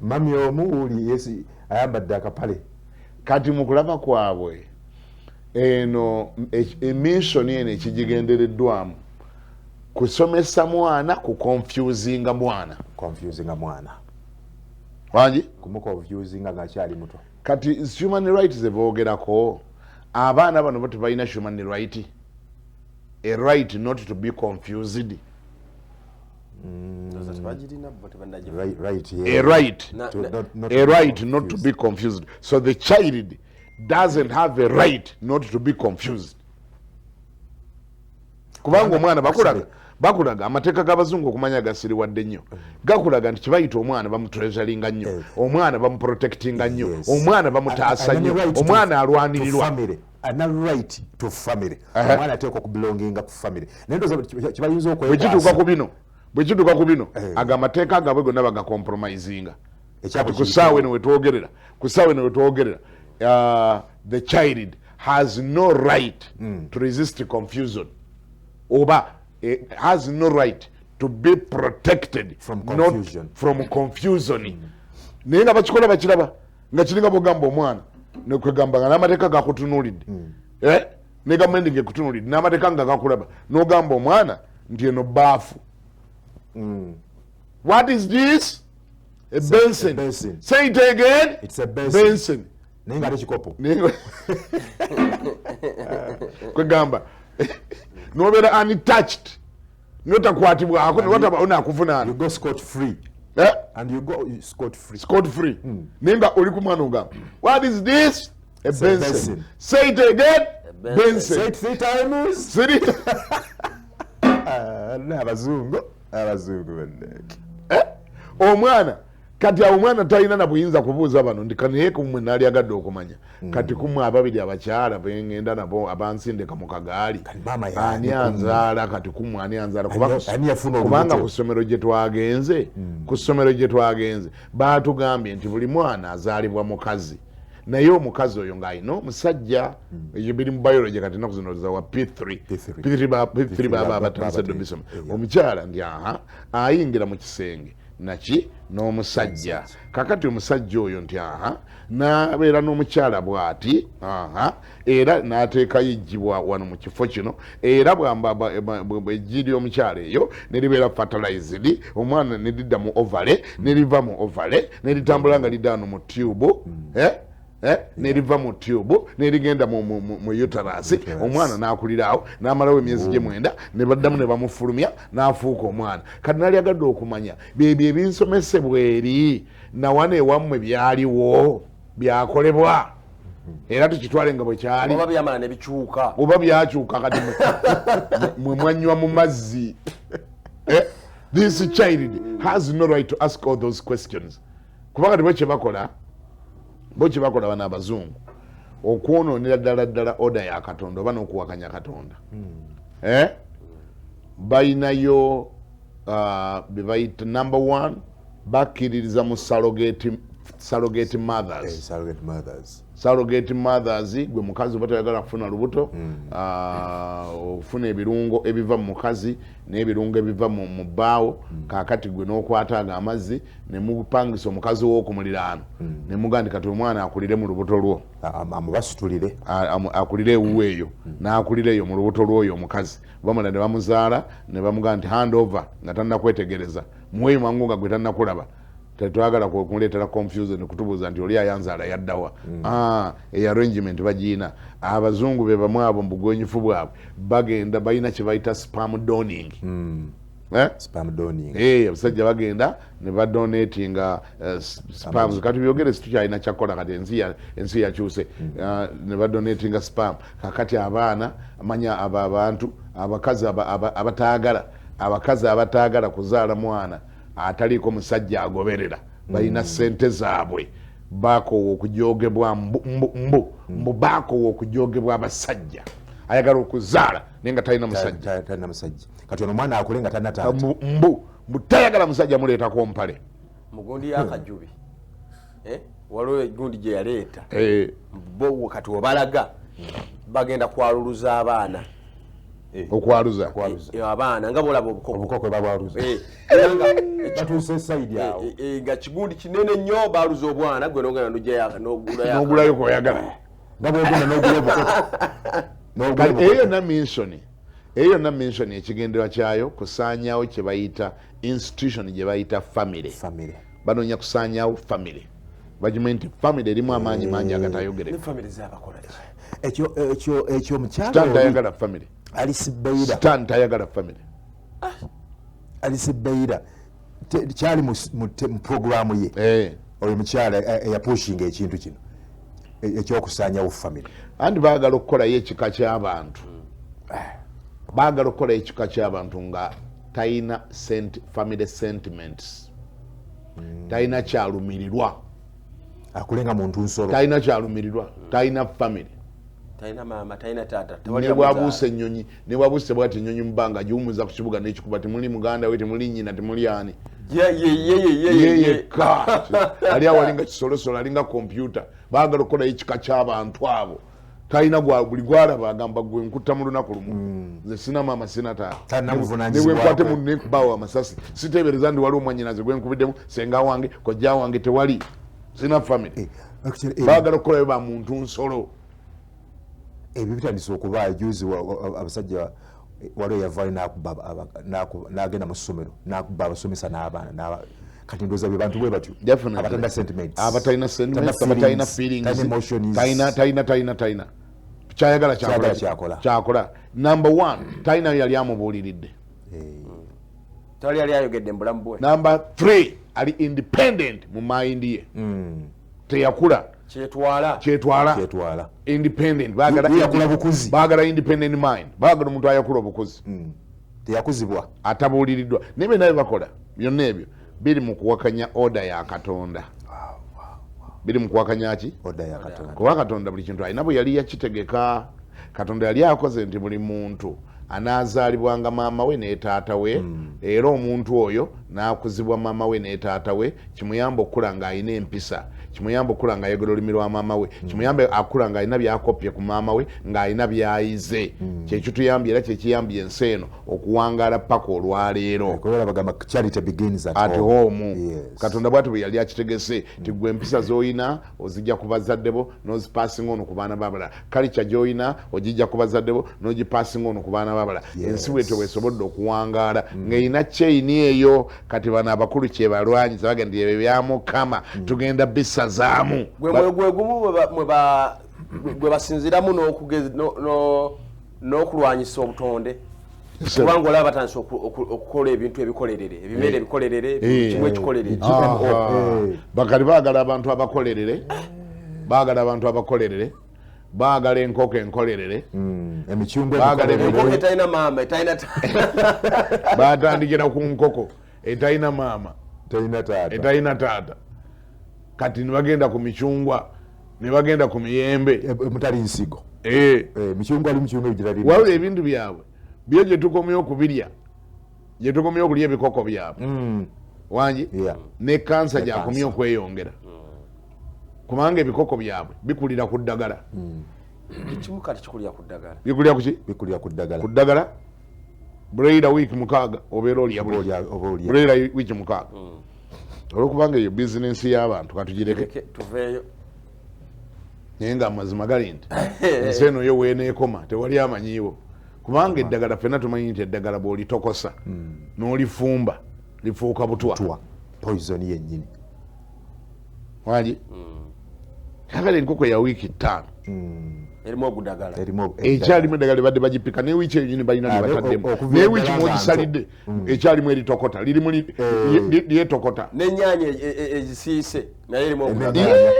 Mami omu wuli yesi ayambadde akapale. Kati mu kulaba kwabwe eno emissioni eno ekigigendereddwamu kusomesa mwana, kuconfusinga mwana. Confusinga mwana. Wangi? Kumuconfusinga ng'akyali muto. Kati human rights zeboogerako, abaana bano bo tebalina human right, a right not to be confused? Ndowooza tebagirina bo, tebannagifuna. Right, A yeah. right Na- To not a to be right not to confused. be confused. So the child doesn't have a right not to be confused, kubanga omwana bakulaga amateeka g'abazungu okumanya gasiriwadde nnyo. Gakulaga nti kibayita omwana bamutreasuringa nnyo, omwana bamuprotectinga nnyo, omwana bamutaasa Alina nnyo, right to- omwana to alwanirirwa. family. Alina right to family. Omwana ateekwa okubelonginga ku family, naye ndowooza kibayinza Bwe kituuka ku bino, bwe kituuka ku bino, ago amateeka gaabwe gonna bagacompromisinga. Ekyabwe Kati ku kiyitibwa- ssaawa eno wetwogerera, ku ssaawa eno wetwogerera, the child has no right to resist confusion oba has no right to be protected from not confusion. From confusion. Naye nga bakikola bakiraba nga kiringa bwogamba omwana nekwegamba nga n'amateeka gakutunuulidde. Eh? Ne gavumenti ngekutunuulidde n'amateeka nga gakulaba, n'ogamba omwana nti eno baafu. What is this? A basin. A basin. Say it again. It's a basin. Basin. Naye nga ate kikopo. Kwegamba nobeera untouched, notakwatibwako, newataba onakuvunaana. You go scot free. Eh? And you go scot free. Scot free. Naye nga oli ku mwana ogamba, "What is this?" A a basin. Basin. Say it again. Basin. Basin. Say it three times. Three. Ah, abazungu bannange. Eh? Omwana kati awo omwana talina na buyinza kubuuza bano nti kanaye kumwe naalyagadde okumanya. Kati kumwe ababiri abakyala bengenda nabo abansindika mu kagaali, Maama ani yaani kumwe? anzaala? Kati kumwe ani anzaala? Ani yafuna Kubanga olubuto? ku ssomero gye twagenze, ku ssomero gye twagenze baatugambye nti buli mwana azaalibwa mukazi, naye omukazi oyo ng'alina omusajja. Ebyo biri mu biology. Kati ennaku zino za wa P3. P3. P3 P3 baba abatandise dde obisoma. Omukyala nti aha ayingira mu kisenge naki n'omusajja. Kakati omusajja oyo nti aha n'abeera n'omukyala bw'ati, aha era n'ateekayo eggi wano mu kifo kino, era bwamba eggi ly'omukyala eyo ne libeera fertilized, omwana ne lidda mu ovary, ne liva mu ovary ne litambula nga lidda wano mu tube, eh? Eh? Neriva mu tube nerigenda mu uterus. Omwana n'akulira awo n'amalawo emyezi gye 9, ne baddamu ne bamufulumya n'afuuka omwana. Kati nalyagadde okumanya byebyo ebinsomesebwa eri nawana ewammwe byaliwo byakolebwa era tukitwale nga bwe kyali? Oba byamala ne bikyuka? Oba byakyuka kati mwe mwanywa mu mazzi. Eh? This child has no right to ask all those questions, kubanga tebo kyebakola, bo kyebakola bano abazungu okwonoonera ddala ddala order ya Katonda oba n'okuwakanya Katonda. Eh? Balinayo bebayita number one, bakkiririza mu surrogate mothers. Surrogate mothers. Surrogate mothers, gwe mukazi oba toyagala kufuna lubuto, ofuna ebirungo ebiva mu mukazi n'ebirungo ebiva mu bbaawo. Kaakati gwe n'okwata ago amazzi ne mupangisa omukazi w'okumuliraano ne mugaa nti kati omwana akulire mu lubuto lwo. Amubasitulire. Akulire ewuwe eyo, n'akulira eyo mu lubuto lw'oyo omukazi. Bamala ne bamuzaala ne bamugaa nti hand over nga tannakwetegereza, muweeyo mangu nga gwe tannakulaba, tetwagala kumuleetera confusion kutubuuza nti oli ayanzaala yaddawa. Ah, eyo arrangement bagiina abazungu be bamu abo mu bugwenyufu bwabwe. Bagenda balina kye bayita sperm doning. Eh? Sperm doning. Eh, abasajja bagenda ne badonatinga sperms. Kati byogere situkyalina kyakukola kati ensi yakyuse. Ne badonatinga sperm. Kakati abaana manya abo abantu abakazi abataagala, abakazi abataagala kuzaala mwana ataliiko musajja agoberera, balina sente zaabwe, bakoowa okujogebwa mbu bakoowa okujogebwa abasajja. Ayagala okuzaala naye nga talina musajja. Talina musajja. Kati ono omwana akule nga talina taata. Mbu tayagala musajja muleetako mpale. Mugundi yakajubi, eh? Waliwo egundi gye yaleeta. Eh, Bo kati obalaga bagenda kwaluluza abaana. Okwaluza. Abaana nga bolaba obukoko. Obukoko babwaluza. Batuuse side awo. Nga kigundi kinene nnyo, baluza obwana, gwe nogenda nojjayo nogulayo. N'ogulayo koyagala. Nga bwogenda n'ogula obukoko. N'ogula Kati obukoko. Eyo yonna mission, ekigendererwa kyayo kusaanyawo kye bayita institution, gye bayita family. Family. Banoonya kusaanyawo family. Bagimanyi nti family erimu amaanyi mangi agatayogereka. Ne family zabakola ki? Ekyo omukyala Stan oli tayagala family. Alice Beira. Stan tayagala family. Alice Beira kyali mu programu ye. Oyo mukyala eyapushinga ekintu kino ekyokusaanyawo family. Anti baagala okukolayo ekika ky'abantu, baagala okukolayo ekika ky'abantu nga talina family sentiments, talina kyalumirirwa. Akulenga muntu nsolo. Talina kyalumirirwa, talina family. Talina maama, talina taata, tewali Ne bwabuusa amuzaala. ennyonyi, ne bwabuuse bwati ennyonyi mu bbanga, giwumuza ku kibuga n'ekikuba, temuli muganda we, temuli nnyina, temuli ani. Ye ye ye ye ye ye ye. Yekka ali awo, alinga kisolosolo, alinga kompyuta. Baagala okukolayo ekika ky'abantu abo talina gwa buli gwalaba agamba, "Gwe nkutta mu lunaku lumu, nze sina maama, sina taata." Talina Ne buvunaanyizibwako. bwenkwate mu nenkubaawo amasasi, siteebereza ndi waliwo omwanyinaze gwenkubiddemu, senga wange, kojja wange, tewali, sina family. Actually, Baagala okukolayo ba muntu nsolo. Ebyo bitandise okubaayo. Juzi abasajja waliwo yavaayo n'akuba n'agenda mu ssomero n'akuba abasomesa n'abaana. Kati ndowooza bye bantu bwe batyo. Definitely. Abatalina sentiments. Abatalina sentiments, abatalina feelings. Talina emotions. Talina, talina, talina, talina kyayagala. Kyayagala Kyakola. Kyakola. Kyakola. Number one, talina yali amubuuliridde. Tewali yali ayogedde mu bulamu bwe. Number three, ali independent mu mind ye, teyakula. Kyetwala. Kyetwala. Kyetwala. Independent. Baagala Ye yakula bukuzi. Baagala independent mind, baagala omuntu ayakula obukuzi. Teyakuzibwa. Atabuuliriddwa. Naye byonna bye bakola, byonna ebyo biri mu kuwakanya order ya Katonda. Biri mu kuwakanya ki? Order ya Katonda. Kuba Katonda buli kintu alina bwe yali yakitegeka. Katonda yali akoze nti buli muntu anaazaalibwanga maama we ne taata we, era omuntu oyo n'akuzibwa maama we ne taata we, kimuyamba okukula ng'alina empisa, kimuyamba okukula ng'ayogera olulimi lwa maama we, kimuyamba akula ng'alina byakopye ku maama we, ng'alina by'ayize. Kyekituyambye era kyekiyambye ensi eno okuwangaala paka olwaleero. Kubera bagamba charity begins at at home. home. Yes. Katonda bwati bwe yali akitegese ti gwe empisa z'olina ozijja ku bazadde bo n'ozipaasinga ono ku baana babalala, kalica gy'olina ogijja ku bazadde bo n'ogipaasinga ono ku baana babalala. Ensi bwetyo bwesobodde okuwangaala ng'erina chain eyo. Kati bano abakulu kyebalwanyisa, bagenda nti ebyo bya Mukama tugenda bisazaamu. Gwe mwoyo gwe gumu gwe basinziramu n'okulwanyisa obutonde, kubanga olaba batandise okukola ebintu ebikolerere, ebimere ebikolerere, kimu ekikolerere. GMO. Bakali baagala abantu abakolerere, baagala abantu abakolerere, baagala enkoko enkolerere. Emicungwa Baagala ebikolerere. Enkoko etalina maama, etalina Batandikira ku nkoko etalina maama, Talina taata. etalina taata. Kati nebagenda ku micungwa, nebagenda ku miyembe. Mutali nsigo. Micungwa ali micungwa egirali. Wabula ebintu byabwe byo gyetukomye okubirya, gyetukomye okulya ebikoko byabwe, wangi, ne kansa Ne gyakomye kansa. okweyongera, kubanga ebikoko byabwe bikulira ku ddagala. Ekimu kati kikulira ku ddagala. Bikulira kuki? Bikulira ku ddagala. Ku ddagala. Broiler wiiki 6 obeera olya buli Oba olya. Broiler wiiki 6, olwokubanga eyo bizinensi y'abantu, katugireke. Leke, tuveeyo. Naye nga amazima gali nti ensi eno yo weeneekoma tewali amanyiiwo, kubanga eddagala ffenna tumanyi nti eddagala bw'olitokosa n'olifumba lifuuka butwa. Twa poison yennyini. Wangi, kakale enkoko ya wiiki 5 Erimu ogudagala. Erimu ekyalimu eddagala libadde bagipika, ne wiiki eyo nyini balina lyebataddemu. Okuva Naye wiiki eddagala nga mwogisalidde ekyalimu eritokota, lirimu lyetokota. N'ennyaanya ezisiise naye erimu ogudagala. Ennyaanya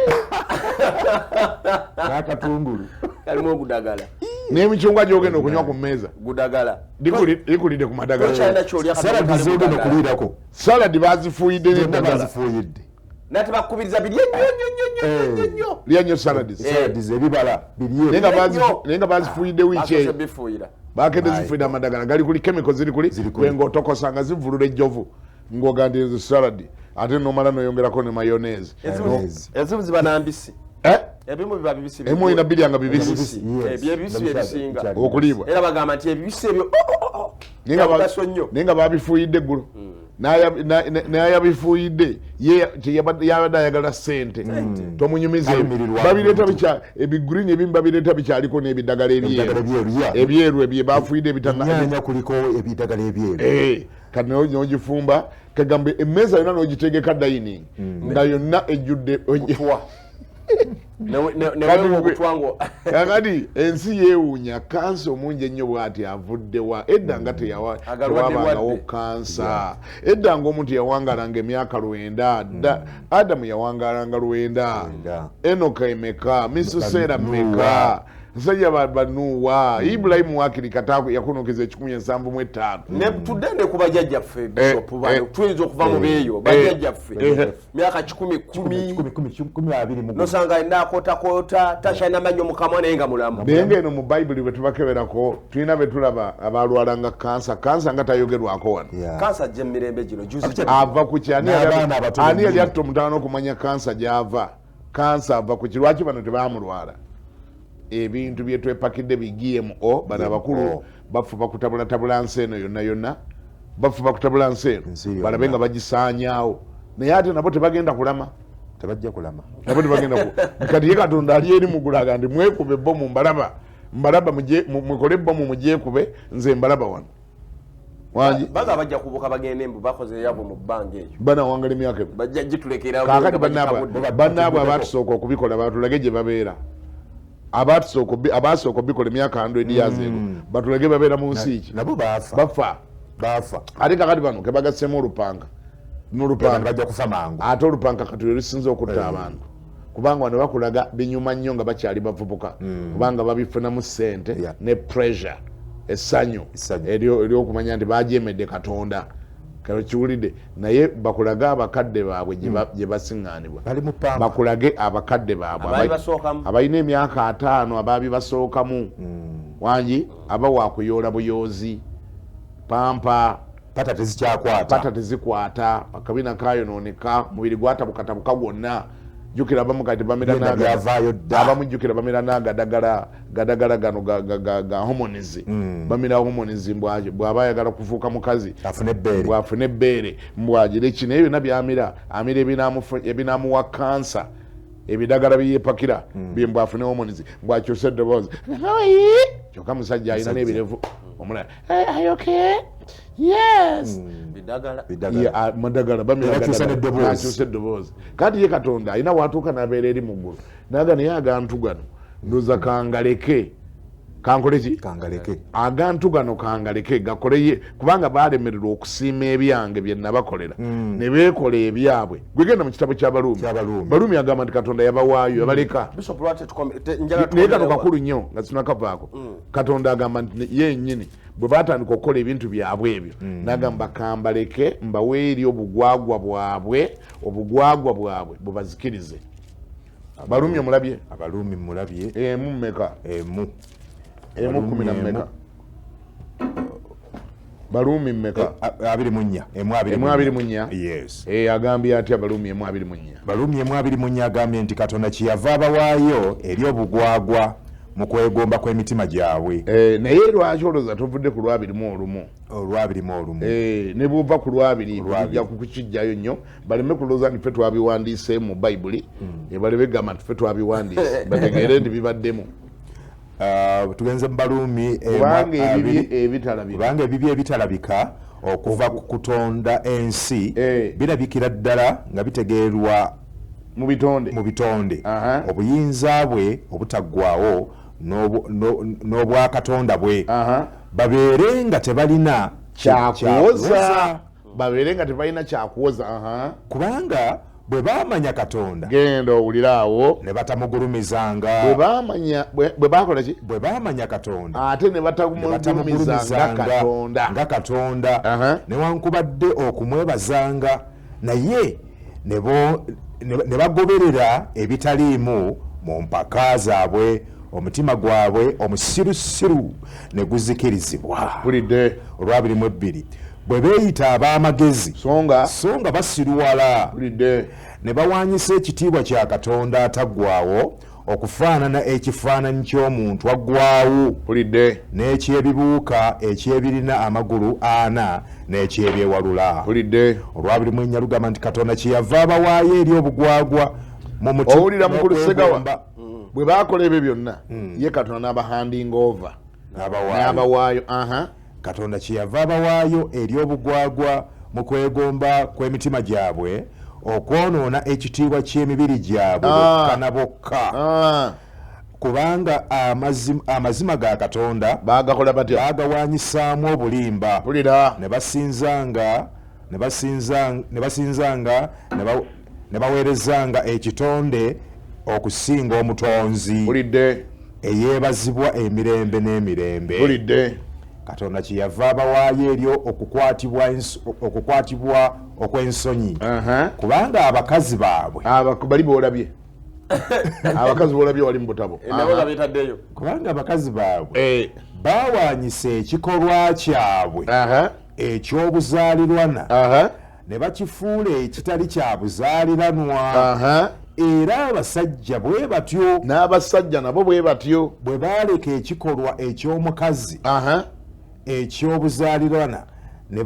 n'akatungulu. Kalimu ogudagala. N'emicungwa gyogenda okunywa ku mmeeza Gudagala. likulidde ku madagala. Tokyalina kyolya kati Saladi kalimu zogenda ddagala. okuliirako Saladi bazifuuyidde zonna n'eddagala. bazifuuyidde. Nate bakubiriza birye nnyo nnyo nnyo nnyo nnyo nnyo. Lya nnyo saladi. Saladi, ebibala Naye birye. nga naye nga bazifuuyidde wiiki Basoose eyo. bifuuyira. Bakedde Aye. zifuuyidde amadagala gali kuli, chemical ziri kuli. Ziri kuli. Gwe ng'otokosa nga zivulula ejjovu, ng'oga nti ezo saladi, ate nomala noyongerako ne mayonnaise. Mayonnaise. Ezimu ziba nambisi. Eh? Ebimu biba bibisi. Emu olina birya nga bibisi. Ebibisi byebisinga okuliibwa. Era bagamba nti ebibisi ebyo naye nga babifuuyidde eggulo. Nayabifuuyidde yabadde ayagala ssente, tomunyumiza. Babireeta ebigurini, ebimu babireeta bikyaliko n'ebidagala ebyeru ebyeru ebye bafuuyidde. Ebitanyanya kuliko ebidagala ebyeru. Kati nogifumba, kagamba emmeeza yonna n'ogitegeka dining nga yonna ejjudde. Kakati ensi yeewuunya kansa omungi ennyo bw'ati avuddewa? Edda nga tewabangawo kansa. Edda nga omuntu yawangalanga emyaka 90. Adamu yawangalanga 90, Enoka emeka, Misuseera meka, nsajja banuwa Ibulayimu wakiri kata yakunukiza 175. Tudende ku bajjajjaffe, Bishop, tuyinza okuva mu beeyo bajjajjaffe myaka 110, nosanga alina akootakoota, takyalina mannyo mukamwa, naye nga mulamu. Naye nga eno mu Bayibuli bwe tubakeberako, tulina be tulaba abalwalanga kansa. Kansa nga tayogerwako wano. Kansa ajja emirembe gino. Ava ku ki? Ani yali atta omutawana okumanya kansa gyava? Kansa ava ku ki? Lwaki bano tebamulwala? Ebintu byetwepakidde bi GMO. Bano abakulu bafuba kutabulatabula nsi eno yonna yonna, bafuba kutabula nsi eno balabe nga bagisaanyaawo, naye ate nabo tebagenda kulama. Tebajja kulama. Nabo tebagenda. Kati ye Katonda ali eri mugulaga nti mwekube bomu, mbalaba, mbalaba, mukole bomu mugyekube, nze mbalaba wano. Wangi baga bajja kubuka bagende mbu bakoze yabwe mu bbanga eyo. Banawangala emyaka ebo. Bajja gitulekera. Kakati bannaabwe abatusooka okubikola batulage gye babeera. Abasooka obikola emyaka 100 years ago batulage babeera mu nsi ki? Nabo bafa. Bafa. Bafa. Ate kakati bano kebagassemu olupanga n'olupanga. Bajja kufa mangu. Ate olupanka kati lwe lusinza okutta abantu, kubanga wano bakulaga binyuma nnyo nga bakyali bavubuka, kubanga babifunamu ssente ne pressure, essanyu eryokumanya nti bajemedde Katonda. Kalo kiwulidde, naye bakulage abakadde baabwe gye basiŋŋaanibwa, bakulage abakadde baabwe abalina emyaka 50 ababibasookamu. Wangi aba wakuyoola buyoozi pampa. Pata tezikyakwata. Pata tezikwata, akabina kayonooneka, mubiri gwatabukatabuka gwonna. Jjukira abamu kati bamira, abamu jjukira bamira n'agadagala, gadagala gano ga hormones. Bamira hormones bw'aba ayagala kufuuka mukazi, bw'afune ebbeere, mbwagire ki, naye byonna byamira, amira ebinamuwa kansa. Ebidagala byeyepakira mbw afune hormones, mbwakyusa eddoboozi, kyokka musajja alina n'ebirevu omulala. "Are you okay?" "Yes." Madagala bamirakyusa eddoboozi. Kati ye Katonda alina watuuka nabeera eri mu ggulu naga, naye agantu gano ndoza kangaleke kankole ki? Agantu gano kangaleke gakoleye, kubanga balemererwa okusiima ebyange bye nabakolera ne beekola ebyabwe. Gwegenda mu kitabo ky'Abaluumi, Baluumi agamba nti Katonda yabawaayo, yabaleka. Naye kano kakulu nnyo nga sinakavaako. Katonda agamba nti ye nnyini bwe batandika okukola ebintu byabwe ebyo, nagamba kambaleke mbawe eri obugwagwa bwabwe, obugwagwa bwabwe bubazikirize. Baluumi omulabye? Abaluumi mulabye. Emu mmeka? Emu. Emu kumi na mmeka? Baluumi mmeka? 24. Emu Emu 24. Yes. Agambye atya Baluumi 1:24? Baluumi 1:24 agambye nti Katonda kyeyava abawaayo eri obugwagwa mu kwegomba kw'emitima gyabwe. Naye lwaki olowooza tovudde ku lw'21? Olw'21. Ne bwova ku lw'20, tujja kukijjayo nnyo baleme kulowooza nti ffe twabiwandiise mu Bayibuli. Baleme gamba nti ffe twabiwandiise, bategeere nti bibaddemu. Tugenze mu Baluumi. Kubanga ebibi ebitalabika. Kubanga ebibi ebitalabika okuva ku kutonda ensi birabikira ddala nga bitegeerwa mu bitonde. Mu bitonde, obuyinza bwe obutaggwawo n'obwakatonda bwe, babeere nga tebalina kyakuwoza, babeere nga tebalina kyakuwoza. Kubanga bwe baamanya Katonda, Genda owulire awo. ne batamugulumizanga. Bwe bamanya, bwe bakola ki? Bwe baamanya Katonda, ate ne batamugulumiza nga Katonda. Nga Katonda, newankubadde okumwebazanga, naye ne bagoberera ebitaliimu mu mpaka zaabwe, omutima gwabwe omusirusiru ne guzikirizibwa. Mpulidde. Olw'22, bwe beeyita ab'amagezi, songa so nga basiruwala, Mpulidde. ne bawaanyisa ekitiibwa kya Katonda ataggwawo. Okufaanana ekifaananyi ky'omuntu aggwawo. Mpulidde. N'ekyebibuuka, ekyebirina amagulu ana n'ekyebyewalula. Mpulidde. Olwabiri mu ennya lugamba nti Katonda kyeyava abawaayo eri obugwagwa mu mutima Owulira mukulu Segawa? n'okwegomba. Bwe baakola ebyo byonna, ye Katonda n'abahandinga over. N'abawaayo. N'abawaayo. Aha. Katonda kyeyava abawaayo eri obugwagwa mu kwegomba kw'emitima gyabwe, okwonoona ekitiibwa ky'emibiri gyabwe bokka na bokka. Kubanga amazima ga Katonda Baagakola batya? Baagawanyisaamu obulimba. Mpulira. Ne basinzanga, ne basinza, ne basinzanga, ne ba, ne baweerezanga ekitonde okusinga Omutonzi. Mpulidde. Eyeebazibwa emirembe n'emirembe. Mpulidde. Katonda kyeyava abawaayo eri okukwatibwa okw'ensonyi. Kubanga abakazi baabwe Bali boolabye. Abakazi boolabye wali mu butabo. Nabo nga beetaddeyo. Kubanga abakazi baabwe baawanyisa ekikolwa kyabwe eky'obuzaalirwana ne bakifuula ekitali kya buzaaliranwa. Era abasajja bwe batyo, N'abasajja nabo bwe batyo, bwe baaleka ekikolwa eky'omukazi eky'obuzaalirwana ne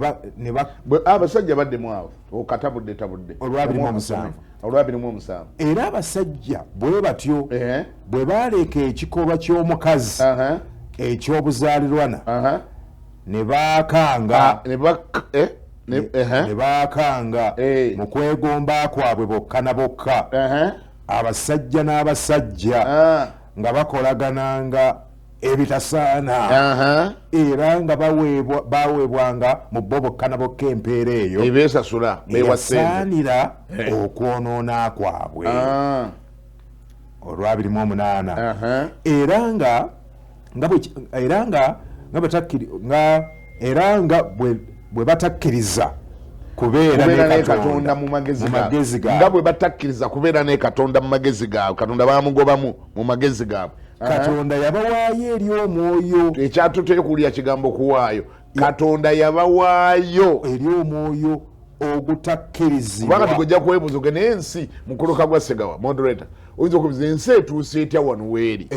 ba Abasajja baddemu awo okatabudde tabudde. Olwabiri mu omusanvu. Olwabiri mu omusanvu. Era abasajja bwe batyo, bwe baaleka ekikolwa ky'omukazi eky'obuzaalirwana ne baakanga Ne ba ne ne baakanga mu kwegomba kwabwe bokka na bokka, abasajja n'abasajja, nga bakolagananga ebitasaana, era nga baweebwanga mu bo bokka na bokka empeera eyo Ebeesasula, beewa ssente. Eyasaanira okwonoona kwabwe. Olwabiri mu omunaana. Era nga nga era nga bwe batakkiriza kubeera kubeera ne ne Katonda mu magezi mu magezi gaabwe, nga gaabwe. Bwe batakkiriza kubeera ne Katonda mu magezi gaabwe, Katonda bamugobamu mu magezi gaabwe. Katonda yabawaayo eri omwoyo. Ekyatuteyo kuwulira kigambo kuwaayo. Katonda yabawaayo eri omwoyo ogutakkirizibwa. Kubanga tigojja kwebuuza oge naye ensi mukuluka gwa Segawa moderator, oyinza okubuuza ensi etuuse etya wano weeri?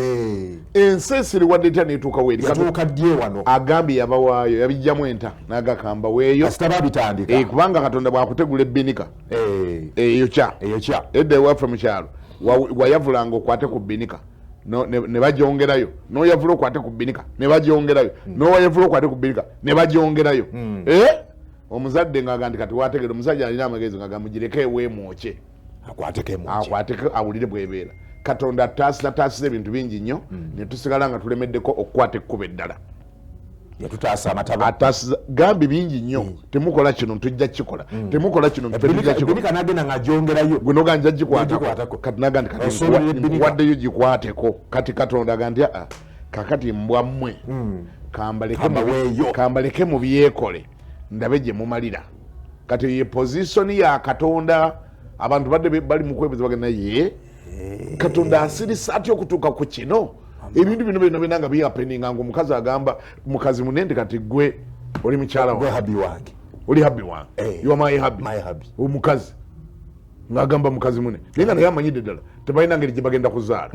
Ensi esiriwadde etya netuuka weeri? Yatuuka ddi wano? Agambye yabawaayo, yabijjamu enta n'agakamba weeyo. Kasita babitandika. Kubanga Katonda bwakutegula ebbinika eyokya. Eyokya. Edda ewaffe mu kyalo wayavulanga okwate ku bbinika, ne bagyongerayo, noyavula okwate ku bbinika ne bagyongerayo, nowayavula okwate ku bbinika ne bagyongerayo. Omuzadde ng'aga nti kati wategere omusajja alina amagezi nga gamugireko eweemwokye. Akwateko emwokye. Akwateko awulire bwebeera. Katonda ataasira taasira ebintu bingi nnyo, ne tusigala nga tulemeddeko okukwata ekkubo eddala. Yatutaasa amataba. Ataasiza gambi bingi nnyo. Temukola kino, tujja kukikola. Temukola kino, tujja kukikola. Ebbinika n'agenda ng'agyongerayo. Gwe noga nja gikwatako. Gikwatako. Kati naga nti kati Osobola ebbinika. Nkuwaddeyo gikwateko. Kati Katonda aga nti aa, kakati mbwa mmwe, Kambaweeyo. Kambaleke mu byekole, ndabe gye mumalira. Kati ye position ya Katonda. Abantu badde bali mu kwebuza, bagenda ye Katonda asirisa atya okutuuka ku kino? Ebintu bino byonna byonna nga bihappeninga, nga omukazi agamba mukazi munene nti kati gwe oli mukyala gwe wange. Hubby wange. Oli hubby wange. You are my hubby. My hubby. Omukazi ng'agamba mukazi mune, naye nga naye amanyidde ddala tebalina ngeri gye bagenda kuzaala,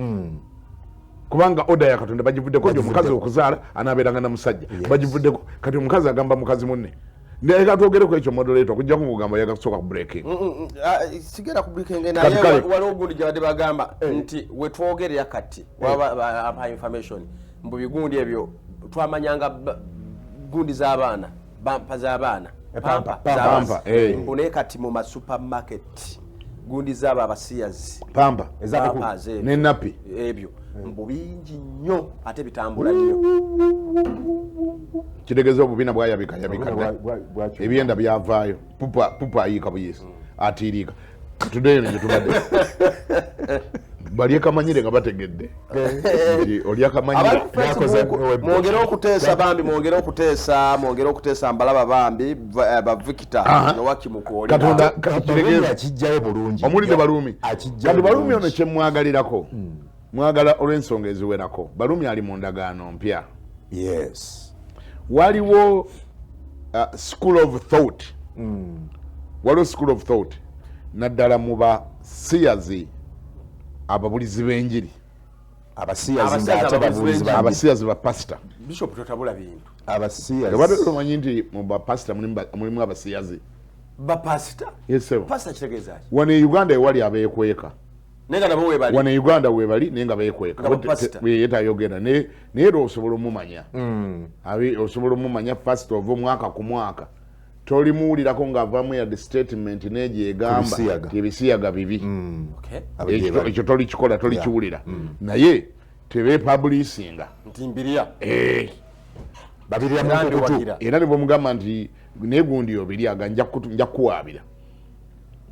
kubanga order ya Katonda bagivuddeko nti omukazi okuzaala anaabeeranga na musajja. Bagivuddeko. Kati omukazi agamba mukazi munne. Naye katwogereko ekyo, moderator, okujjako ng'ogamba oyagala kusooka ku breaking. Sigenda ku breaking, Kati naye waliwo gundi gye badde bagamba nti wetwogerera kati waba ampa information mbu bigundi ebyo twamanyanga gundi z'abaana, bampa z'abaana. Pampa. Pampa z'abaana. Pampa, eh. Mbu naye kati mu masupermarket gundi z'abo abasiyazi Pampa. Pampa z'ebyo. Ne nappy. Ebyo mbu bingi nnyo ate bitambula nnyo. Kitegeeza obubina bwayabika yabika dda. Bwakyuka. Ebyenda byavaayo, pupa pupa ayiika buyisi atiiriika. Katuddeyo gye tubadde. Bali ekamanyire nga bategedde nti oli akamanyire. Abali ku Mwakoze Facebook, mwongere okuteesa bambi, mwongere okuteesa, mwongere okuteesa. Mbalaba bambi, ba Victor nowakimukwoli. Katonda Baluumi kitegeeza akijjayo bulungi omulidde nnyo. Baluumi. Akijjayo Kati Baluumi ono bulungi. kyemwagalirako, mwagala olw'ensonga eziwerako. Baluumi ali mu ndagaano mpya. Waliwo school of thought, waliwo school of thought naddala mu basiyazi ababulizi b'enjiri. Abasiyazi ng'ate babuulizi ba Abasiyazi ba pastor. Bishop, totabula bintu. Abasiyazi. Obadde tomanyi nti mu bapasita mulimu abasiyazi? Bapasita? Yes, sir. Pasita kitegeeza ki? Wano e Uganda ewali abeekweka. Naye nga nabo webali. Wano e Uganda webali, naye nga beekweka. Nga bapasita. Ye tayogera, naye era osobola omumanya. Osobola omumanya first of omwaka ku mwaka tolimuwulirako ng'avaamu yadde statement n'egyo egamba Ebisiyaga. nti ebisiyaga bibi. Abagye Ekyo tolikikola, tolikiwulira, naye tebeepublisinga. Nti mbirya. Babirira Era mu nkukutu. mbiwagira. Era ne bwemugamba nti naye gundi obiryaga, nja kukuwaabira,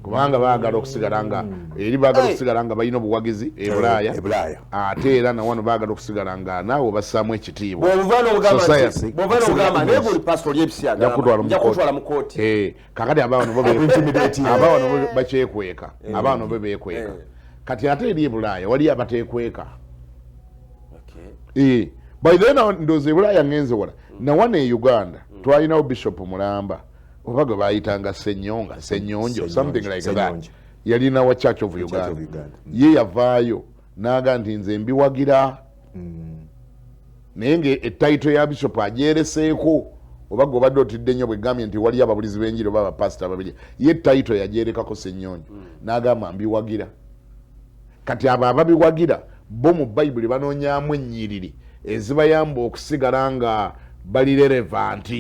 kubanga baagala okusigala nga eri baagala Hey. okusigala nga balina obuwagizi e Bulaaya. E Bulaaya. Ate era nawano baagala okusigala nga naawe bassaamu ekitiibwa. Bw'ova n'ogamba Society. bw'ova n'ogamba naye guli pasita oli ebisiyaga, Nja kukutwala mu nja kooti. kutwala mu kooti. Kakati abaano bo Intimidating. abaano bo bakyekweka, abaano bo beekweka. Kati ate eri e Bulaaya waliyo abateekweka. By then ndowooza e Bulaaya ngenze wala. Nawano e Uganda twalinawo Bishop Mulamba, oba gwe bayitanga Senyonga, Senyonjo, something like that. Senyonjo. Yalina wa Church of Church Uganda. Of Uganda. Ye yavaayo n'aga nti nze mbiwagira, naye nga e title ya bishop agyereseeko, oba gwe obadde otidde nnyo bwegambye nti waliyo ababulizi b'enjiri oba abapasita babiri, ye title yagyerekako Senyonjo n'agamba mbiwagira. Kati abo ababiwagira bo mu Bayibuli banoonyamu ennyiriri ezibayamba okusigala nga bali relevant,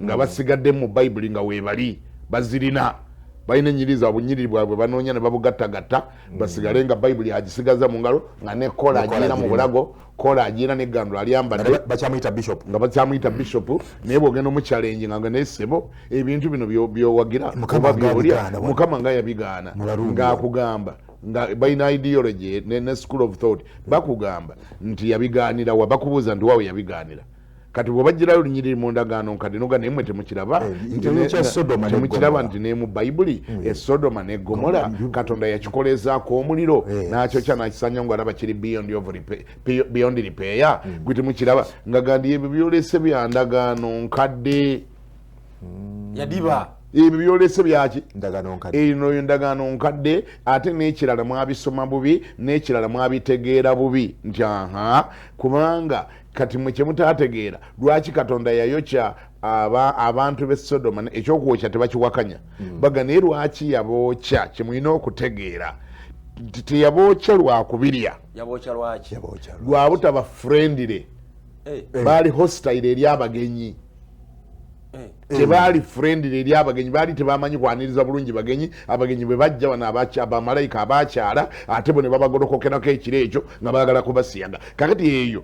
nga basigadde mu Bayibuli nga weebali bazirina, balina ennyiriri zaabwe, obunyiriri bwabwe banoonya ne babugattagatta basigale nga Bayibuli agisigaza mu ngalo, nga nekola Ne kola agirina mu agirina. bulago, kola agirina neggando alyambadde. Bakyamuyita bishop. Nga bakyamuyita bishop, naye bwogenda omuchallenge nga naye ssebo, ebintu bino byowagira Mukama oba nga byolya, yabigaana wano. Mukama nga yabigaana. Mulalundi. Ng'akugamba nga balina ideology ne school of thought, bakugamba nti yabigaanira wa? Bakubuuza nti waawe yabigaanira. Kati bw'obagirayo olunyiriri mu ndagaano nkadde noga, naye mmwe temukiraba nti ekya Sodoma ne temukiraba Gomora. nti ne mu Bayibuli e Sodoma ne Gomola Katonda yakikolezaako omuliro n'akyokya n'akisanya ng'alaba kiri beyond repair, gwe temukiraba nga gandi ebyo byolese bya ndagaano nkadde. Yadiba. Ebyo byolese byaki? Ndagaano nkadde. Eno ndagaano nkadde. Ate n'ekirala mwabisoma bubi, n'ekirala mwabitegeera bubi, nti aha, kubanga kati mwe kyemutaategeera lwaki Katonda yayokya abantu b'e Sodoma, ekyokwokya tebakiwakanya, baga naye lwaki yabookya? Kyemulina okutegeera nti teyabookya lwakubirya. Yabookya lwaki? Yabookya. Lwa butaba friendly. Baali hostile eri abagenyi. Tebaali friendly eri abagenyi, baali tebamanyi kwaniriza bulungi bagenyi. Abagenyi bwe bajja wano, abamalayika abakyala, ate bo ne babagolokokerako ekiro ekyo nga baagala kubasiyaga. Kakati eyo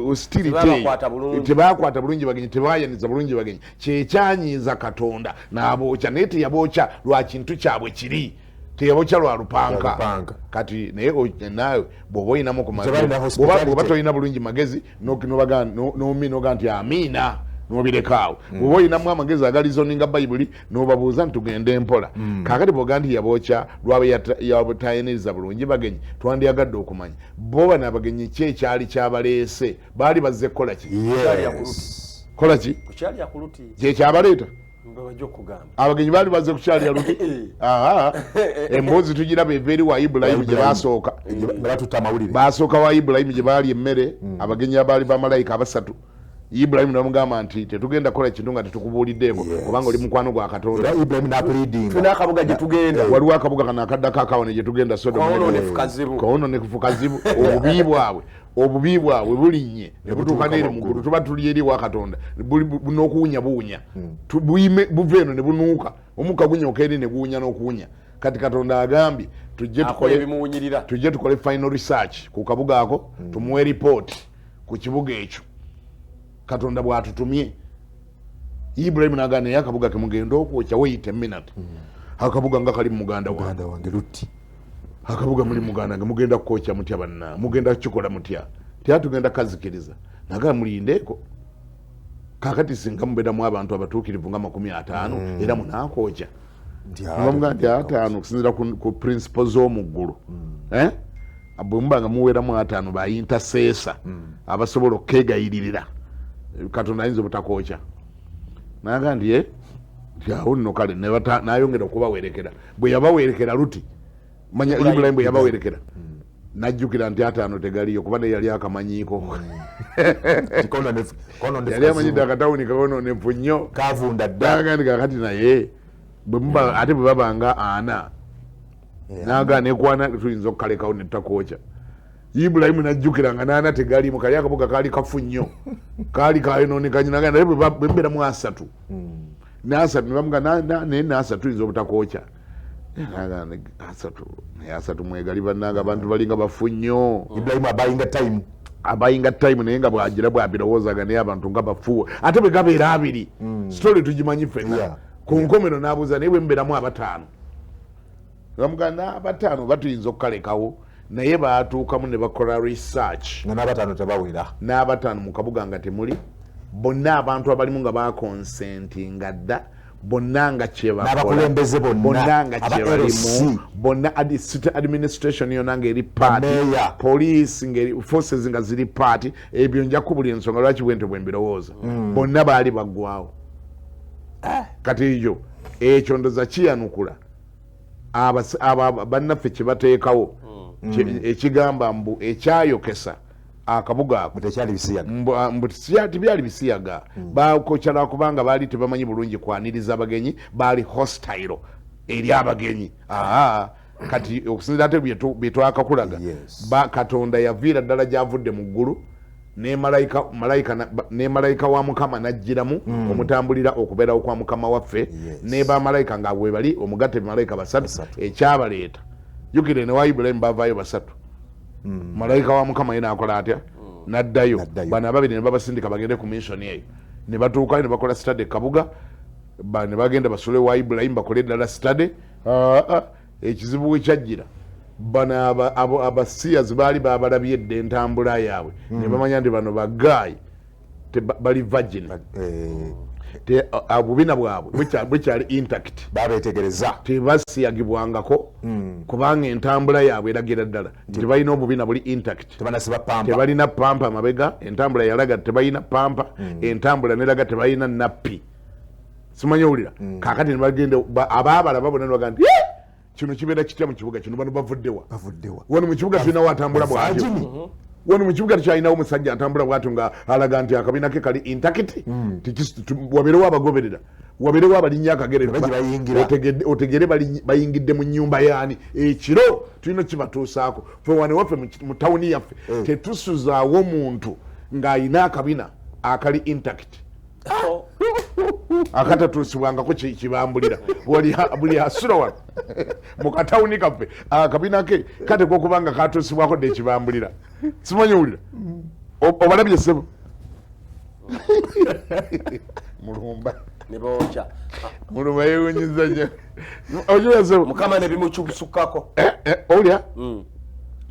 hostility eyo, Tebabakwata bulungi. Tebakwata bulungi bagenyi, tebayaniza bulungi bagenyi, kyekyanyiiza Katonda n'abookya. Naye teyabookya lwa kintu kyabwe kiri, teyabookya lwa lupanga. Lwa lupanga. Kati naye naawe bw'oba oyinamu ku magezi, Tebalina hospitality. Bw'oba tolina bulungi magezi, noga nti amiina n'obirekaawo. Bw'oba oyinamu amagezi agareasoninga Bayibuli, n'obabuuza nti tugende mpola. Kaakati bw'oga nti yabookya lwaba yabutayaniriza bulungi bagenyi, twandyagadde okumanya bo bano abagenyi ki ekyali kyabaleese, baali bazze kukola ki? Yes. Kola ki? Kukyalya ku Luti. Kyekyabaleeta. Mbe bajja okugamba. Abagenyi baali bazze kukyalya Luti. Aha, emboozi tugiraba eva eri wa Ibulayimu gye basooka. Nga batutta amawulire. Basooka wa Ibulayimu gye baali emmere, abagenyi abaali bamalayika abasatu. Ibulayimu namugamba nti tetugenda kukola kintu nga tetukubuuliddeeko, kubanga oli mukwano gwa Katonda. Era Ibulayimu n'akuleadinga. Tulina akabuga gye tugenda. Waliwo akabuga kano akaddako akawone gye tugenda, Sodoma. Kawonoonefu kazibu. Kawonoonefu kazibu. Obubi bwabwe bulinnye ne butuuka n'eri mu ggulu. Tuba tuli eri wa Katonda. N'okuwunya buwunya. Buva eno ne bunuuka, omukka gunyooka eri ne guwunya n'okuwunya. Kati Katonda agambye tujje akola tukole ebimuwunyirira. Tujje tukole final research ku kabuga ako, tumuwe report ku kibuga ekyo Katonda bw'atutumye. Ibulayimu nagaa, naye akabuga kemugenda okwokya, wait a minute, akabuga nga kali mu muganda wange. Muganda wange Lutti. Akabuga muli muganda wange, mugenda kukwokya mutya banna? Mugenda kukikola mutya? Tya tugenda kazikiriza. Nagaa, mulindeeko. Kakati singa mubeeramu abantu abatuukirivu nga 50, era munakwokya? Nti Nibamugaa nti 50 okusinziira ku principle z'omu ggulu, Eh? Bwe muba nga muweramu 50 ba intercessor abasobola okukeegayiririra Katonda, ayinza obutakwokya. Naga nti "Eh, nti awo nno kale." Nayongera okubawerekera. Bwe yabawerekera Luti, manya Ibulayimu bwe yabawerekera. Najjukira nti 5 tegaliyo kuba naye yali akamanyiiko. Yali amanyidde akatawuni kawononefu nnyo. Kavunda dda. N'agamba nti kaakati naye bwe muba ate bwe baba nga 4 n'agaana nekwana tuyinza okukalekawo ne tutakookya. Ibulayimu n'ajjukira nga n'ana tegaliimu, kali akabuga kaali kafu nnyo, kaali kayonooneka nnyo. N'agamba naye bwe mubeeramu 3 n'asatu ne bamuga naye n'asatu tuyinza obutakookya. N'agamba 3 naye 3 mwegali bannange abantu balinga bafu nnyo. Ibulayimu abayinga time. Abayinga time naye nga bw'agira bw'abirowoozaga naye abantu nga bafu. Ate bwe gabeera 2 story tugimanyi ffenna. Ku nkomero n'abuuza naye bwe mubeeramu 5. Bamugamba n'abataano batuyinza okukalekawo naye baatuukamu ne bakola research. Nga n'abataano tebawera. N'abataano mu kabuga nga temuli. Bonna abantu abalimu nga bakonsentinga dda, bonna nga kye bakola. N'abakulembeze bonna, Bonna nga aba kye balimu. LC. Bonna city administration yonna ng'eri party. Mayor. Police ng'eri, forces nga ziri party. Ebyo nja kubulira ensonga lwaki bwentyo bwe mbirowooza. Bonna baali baggwawo. Kati ekyo ndoza kiyanukula. Bannaffe kye bateekawo, ekigamba mbu ekyayokesa akabuga ako. Mbu tekyali bisiyaga. Mbu tebyali bisiyaga. Baakokya lwakubanga baali tebamanyi bulungi kwaniriza abagenyi, baali hostile eri abagenyi. Kati okusinziira ate bye twakakulaga, Katonda yaviira ddala gy'avudde mu ggulu, ne malayika wa Mukama n'ajjiramu omutambulira okubeerawo kwa Mukama waffe, ne bamalayika nga bwe bali omugatte bamalayika 3, 3. ekyabaleeta. Jjukira ne wa Ibulayimu baavaayo 3. Malayika wa Mukama ye n'akola atya? N'addayo. N'addayo. Bano ababiri ne babasindika bagende ku mission eyo. Ne batuukayo ne bakola study e Kabuga, ne bagenda basule wa Ibulayimu bakole eddala study. Ekizibu we kyajjira, bano abasiyazi baali babalabye edda entambula yaabwe. Ne bamanya nti bano bagaayi, bali virgin. Obubina bwabwe bukyali intact. Babeetegereza. Tebasiyagibwangako, kubanga entambula yaabwe eragira ddala nti balina obubina buli intact. Tebanasiba pampa. Tebalina pampa mabega, entambula yalaga tebalina pampa, entambula neraga tebalina nappi. Simanyi owulira? Kaakati ne bagenda, abaabala babona ne bagamba nti, kino kibeera kitya mu kibuga kino? Bano bavuddewa? Bavuddewa. Wano mu kibuga tulinawo atambula bw'atyo. Virgin. Wano mu kibuga tukyalinawo omusajja atambula bw'atyo nga alaga nti akabina ke kali intact. Wabeerewo abagoberera, wabeerewo abalinnya akagere. Baji bayingira. Otegere bayingidde mu nnyumba yaani. Ekiro tulina kibatuusaako. Ffe wano waffe mu tawuni yaffe, tetusuzaawo muntu ng'alina akabina akali intact. Akatatuusibwangako kibambulira. Buli asula wano mu katawuni kaffe, akabina ke kateekwa okuba nga katuusibwako dda ekibambulira. Simanyi owulira? Obalabye ssebo? Mulumba. Ne bookya. Mulumba yeewuunyizza nnyo. Ojula ssebo? Mukama ne bimusukkako. Owulira?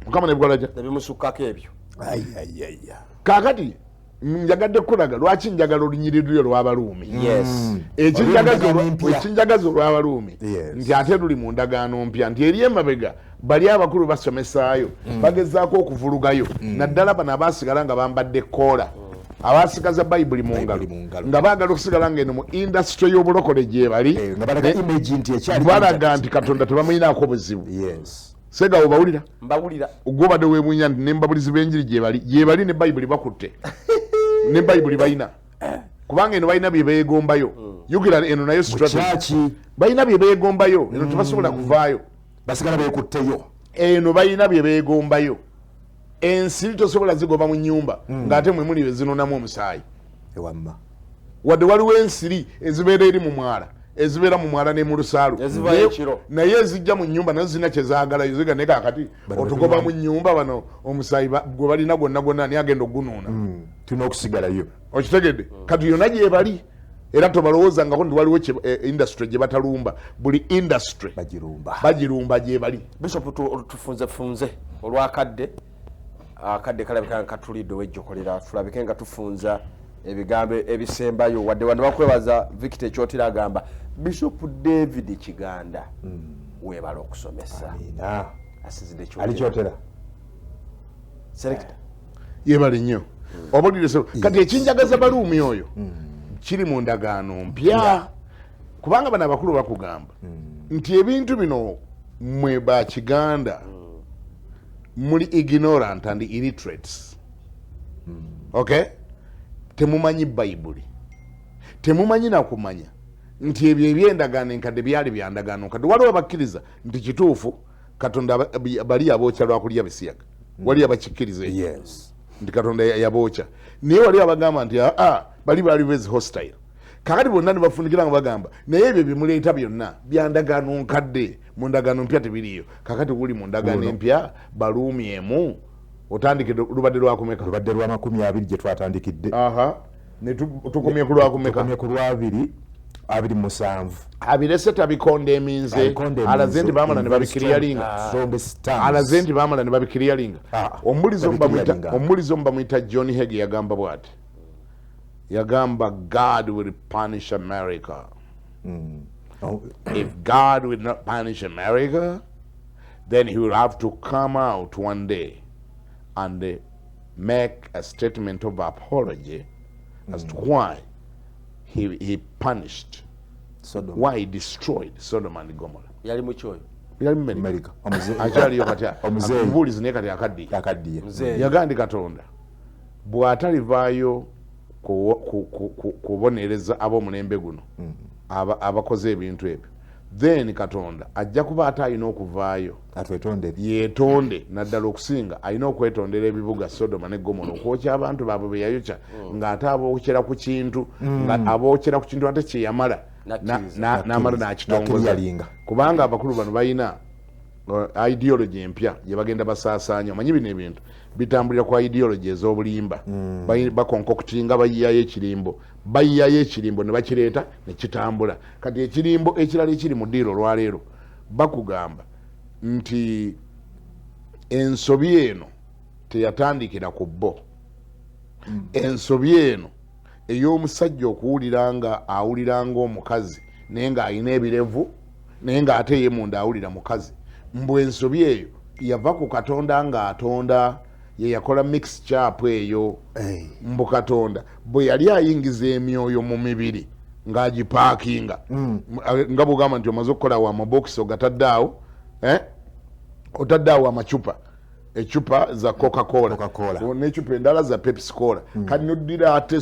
Mukama ne bikola ki? Ne bimusukkako ebyo. Ai, ai, ai, ai. Kaakati njagadde kulaga lwaki njagala olunyiriri lwe lw'Abaluumi. Olw'endagaano empya. Ekinjagaza olw'Abaluumi nti ate luli mu ndagaano mpya, nti eri emabega bali abakulu basomesaayo, bagezaako okuvulugayo, naddala bano abaasigala nga bambadde koola, abaasigaza Bayibuli mu ngalo, Bayibuli mu ngalo. nga baagala okusigala ng'eno mu industry y'obulokole gye bali, Nga balaga image nti ekyali balaga intact. nti Katonda tebamuyinaako buzibu. Ssegawo obawulira? Mbawulira. Gw'obadde weewuunya nti ne mbabulizi b'enjiri gye bali, gye bali ne Bayibuli bakutte. Ne Bayibuli balina. Kubanga eno balina bye beegombayo. Jjukira eno nayo Mu strategy. kyaki? Balina bye beegombayo, eno tebasobola kuvaayo. Basigala beekutteyo. Eno balina bye beegombayo. Ensiri tosobola zigoba mu nnyumba, ng'ate mwe muli ezinonamu omusaayi. Ewamma. Wadde waliwo ensiri ezibeera eri mu mwala, ezibeera mu mwala ne mu lusaalu. Ezivayo ekiro. Naye ezijja mu nnyumba nazo zirina kye zaagalayo, ziga naye kaakati Bano otugoba betumanyi. mu nnyumba bano omusaayi gwe balina gwonna gwonna ani agenda okugunuuna? Tulina okusigalayo. Okitegedde? Kati yonna gye bali era tobalowoozangako nti waliwo industry gye batalumba. Buli industry bagirumba. Bagirumba gye bali. Bishop, tufunzefunze olwakadde. Akadde kalabika nga katulidde ow'ejjokolera, tulabike nga tufunza ebigambo ebisembayo. Wadde wano bakwebaza Victor Ekyotera agamba Bishop David Kiganda weebale okusomesa. Amiina. Asinzidde Kyotera. Ali Kyotera. Selector. Yeebale nnyo. Obulire so kati ekinjagaza Baluumi oyo kiri mu ndagaano mpya. Kubanga bano abakulu bakugamba nti ebintu bino mmwe ba Kiganda. Muli ignorant and illiterates. Okay, temumanyi Bayibuli, temumanyi nakumanya nti ebyo ebyendagaano enkadde byali byandagaano nkadde. Waliwo abakkiriza nti kituufu Katonda bali abookya lwakulya bisiyaga, wali abakikkiriza ekyo nti Katonda yabookya, naye wali abagamba nti aa bali baali bezi hostile. Kakati bonna ne bafunikira nga bagamba, naye ebyo byemuleeta byonna byandagaano nkadde, mu ndagaano mpya tebiriiyo. Kakati wuli mu ndagaano empya, Baluumi 1, otandikidde lubadde lwakumeka? Lubadde lwa 20 gye twatandikidde. Aha, ne tukomye ku lwakumeka? Tukomye ku lwabiri 27. Abirese tabikonda eminze. Abikonda alaze nti eminze bamala ne in very babikiriyalinga. Strongest terms. Alaze nti bamala ne babikiriyalinga. Omubulizi omu babikiriyalinga. Omubulizi omu bamuyita John Hagee, yagamba bwati, yagamba, "God will punish America." Oh, If God will not punish America, then he will have to come out one day and make a statement of apology as to why he punished, Sodom. why he destroyed Sodom and Gomorrah. Yali mukyoyo. Yali mu America. America. Akyaliyo kati. Omuzeeyi. Omubuulizi naye kati akaddiye. Akaddiye. Muzeeyi. Yagamba Katonda bw'atalivaayo kubonereza ab'omulembe guno abakoze ebintu ebyo, then Katonda ajja kuba ate alina okuvaayo atwetondere, yeetonde, naddala okusinga alina okwetondera ebibuga Sodoma ne Gomora okwokya abantu baabwe be yayokya, ng'ate abookera ku kintu, nga abookera ku kintu ate kyeyamala Nakkiriza. n'amala n'akitongoza. Nakkiriyalinga. Kubanga abakulu bano balina ideology empya gye bagenda basaasaanya. Omanyi bino ebintu bitambulira ku ideology ez'obulimba. Baconcoctinga, bayiyayo ekirimbo, bayiyayo ekirimbo ne bakireeta ne kitambula. Kati ekirimbo ekirala ekiri mu ddiiro olwaleero, bakugamba nti ensobi eno teyatandikira ku bo, ensobi eno ey'omusajja okuwulira nga awulira ng'omukazi naye ng'alina ebirevu, naye ng'ate ye munda awulira mukazi, mbu ensobi eyo yava ku Katonda ng'atonda, ye yakola mixture eyo. Mbu Katonda bwe yali ayingiza emyoyo mu mibiri ng'agipaakinga, nga bwogamba nti omaze okukola wa amabokisi ogatadde awo, eh? Otadde awo amacupa, ecupa za Coca-Cola Coca-Cola. N'ecupa endala za Pepsi Cola. Kati noddira ate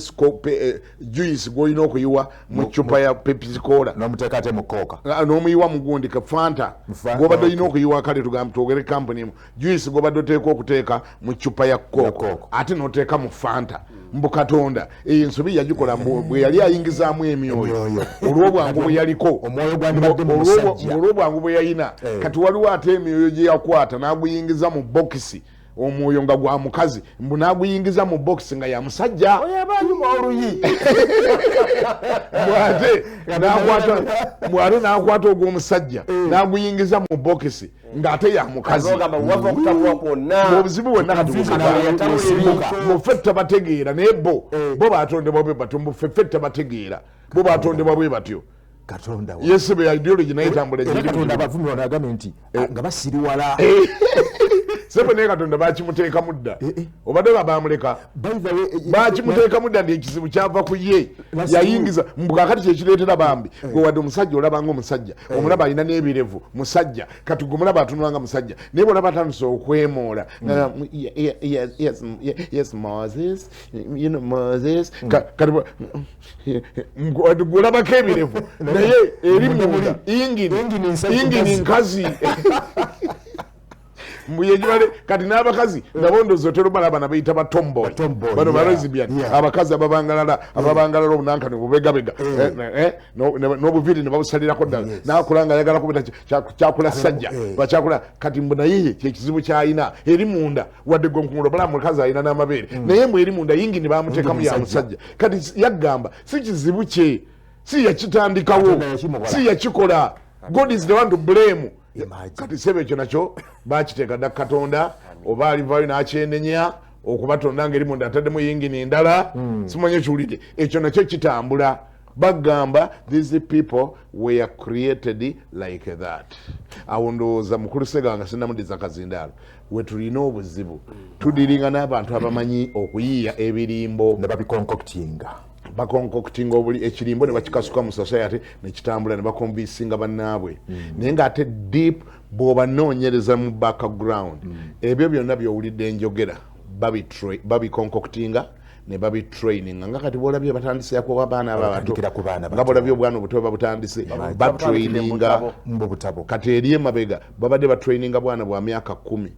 juice gwolina okuyiwa mu cupa ya Pepsi Cola n'omuteeka ate mu Coca. Ah, n'omuyiwa mugundi ka Fanta. Gwobadde olina okuyiwa, kale tugambe twogere kampuni emu, juice gwobadde oteeka okuteeka mu cupa ya Ya Coke, Coke. ate n'oteeka mu Fanta. Mbu Katonda eyo ensobi yagikola, mbu bwe yali ayingizaamu emyoyo Emyoyo. olw'obwangu bwe yaliko, Omwoyo gwandibadde mu musajja. Olw'obwangu bwe yalina. Kati waliwo ate emyoyo gye yakwata n'aguyingiza mu bokisi, omwoyo nga gwa mukazi, mbu n'aguyingiza mu bokisi nga ya musajja. Oyo aba anyuma oluyi. Bwate n'akwata, bwate n'akwata ogw'omusajja n'aguyingiza mu bokisi ng'ate ya mukazi. Ogamba wava okutabulwa kwonna. Obuzibu bwonna kati Confusion buva. Yatabula. Mbu ffe tabategeera, naye bo batondebwa bwe batyo. Mbu ffe tabategeera, bo batondebwa bwe batyo. Katonda wa Yesebe ya ideology naye etambula. Era egiri Katonda abavumi wano agambye nti nga basiriwala. Sebe, naye Katonda bakimuteekamu dda. Obadde ba bamuleka. By the way, Bakimuteekamu dda nti ekizibu kyava ku ye. Yayingiza mbu kakati kyekireetera bambi gwe wadde omusajja olaba nga omusajja, omulaba alina n'ebirevu musajja, kati gwe omulaba atunula nga musajja, naye bwolaba atandise okwemoola nga, "Yes, Moses, you know Moses." Kati gwe olabako ebirevu, naye eri munda ingini Ingini nsajja. Ingini nkazi. Mbuyejibale kati n'abakazi nabo ndowooza otera obalaba nabeyita ba tomboy. Tomboy, bano ba lesbian. Abakazi ababangalala obunankani obubegabega, n'obuviiri ne babusalirako ddala, nakula nga ayagala kubita kyakula sajja. Bakyakula kati mbu naye kyekizibu kyalina eri munda, wadde gwe nkungulo bala mukazi alina n'amabeere, naye mbu eri munda yingini bamuteekamu ya Yingini musajja. Kati yaggamba si kizibu kye, si yakitandikawo, Katonda yakimukola. Si yakikola. God is the one to blame. Imagine. Kati sebe ekyo nakyo bakiteeka dda Katonda oba alivayo n'akyenenya okubatonda nga eri munda ataddemu yingini endala. Simanyi ekiwulire ekyo nakyo kitambula, bagamba these people were created like that. Awo ndowooza mukulu Seganga sinamudiza kazindaalo, we tulina obuzibu, tudiringa n'abantu abamanyi okuyiiya ebirimbo ne babiconcoctinga. Baconcoctinga obuli ekirimbo ne bakikasuka mu society ne kitambula ne baconvincinga bannaabwe. Naye ng'ate deep bw'obanoonyereza mu background, ebyo byonna by'owulidde enjogera babiconcoctinga ne babitraininga, nga kati bwolabye batandise kuba abaana abo abato. Batandikira ku baana Nga bato. bwolabye obwana obuto babutandise batraininga. Mu butabo. Kati eri emabega babadde batraininga bwana bwa myaka 10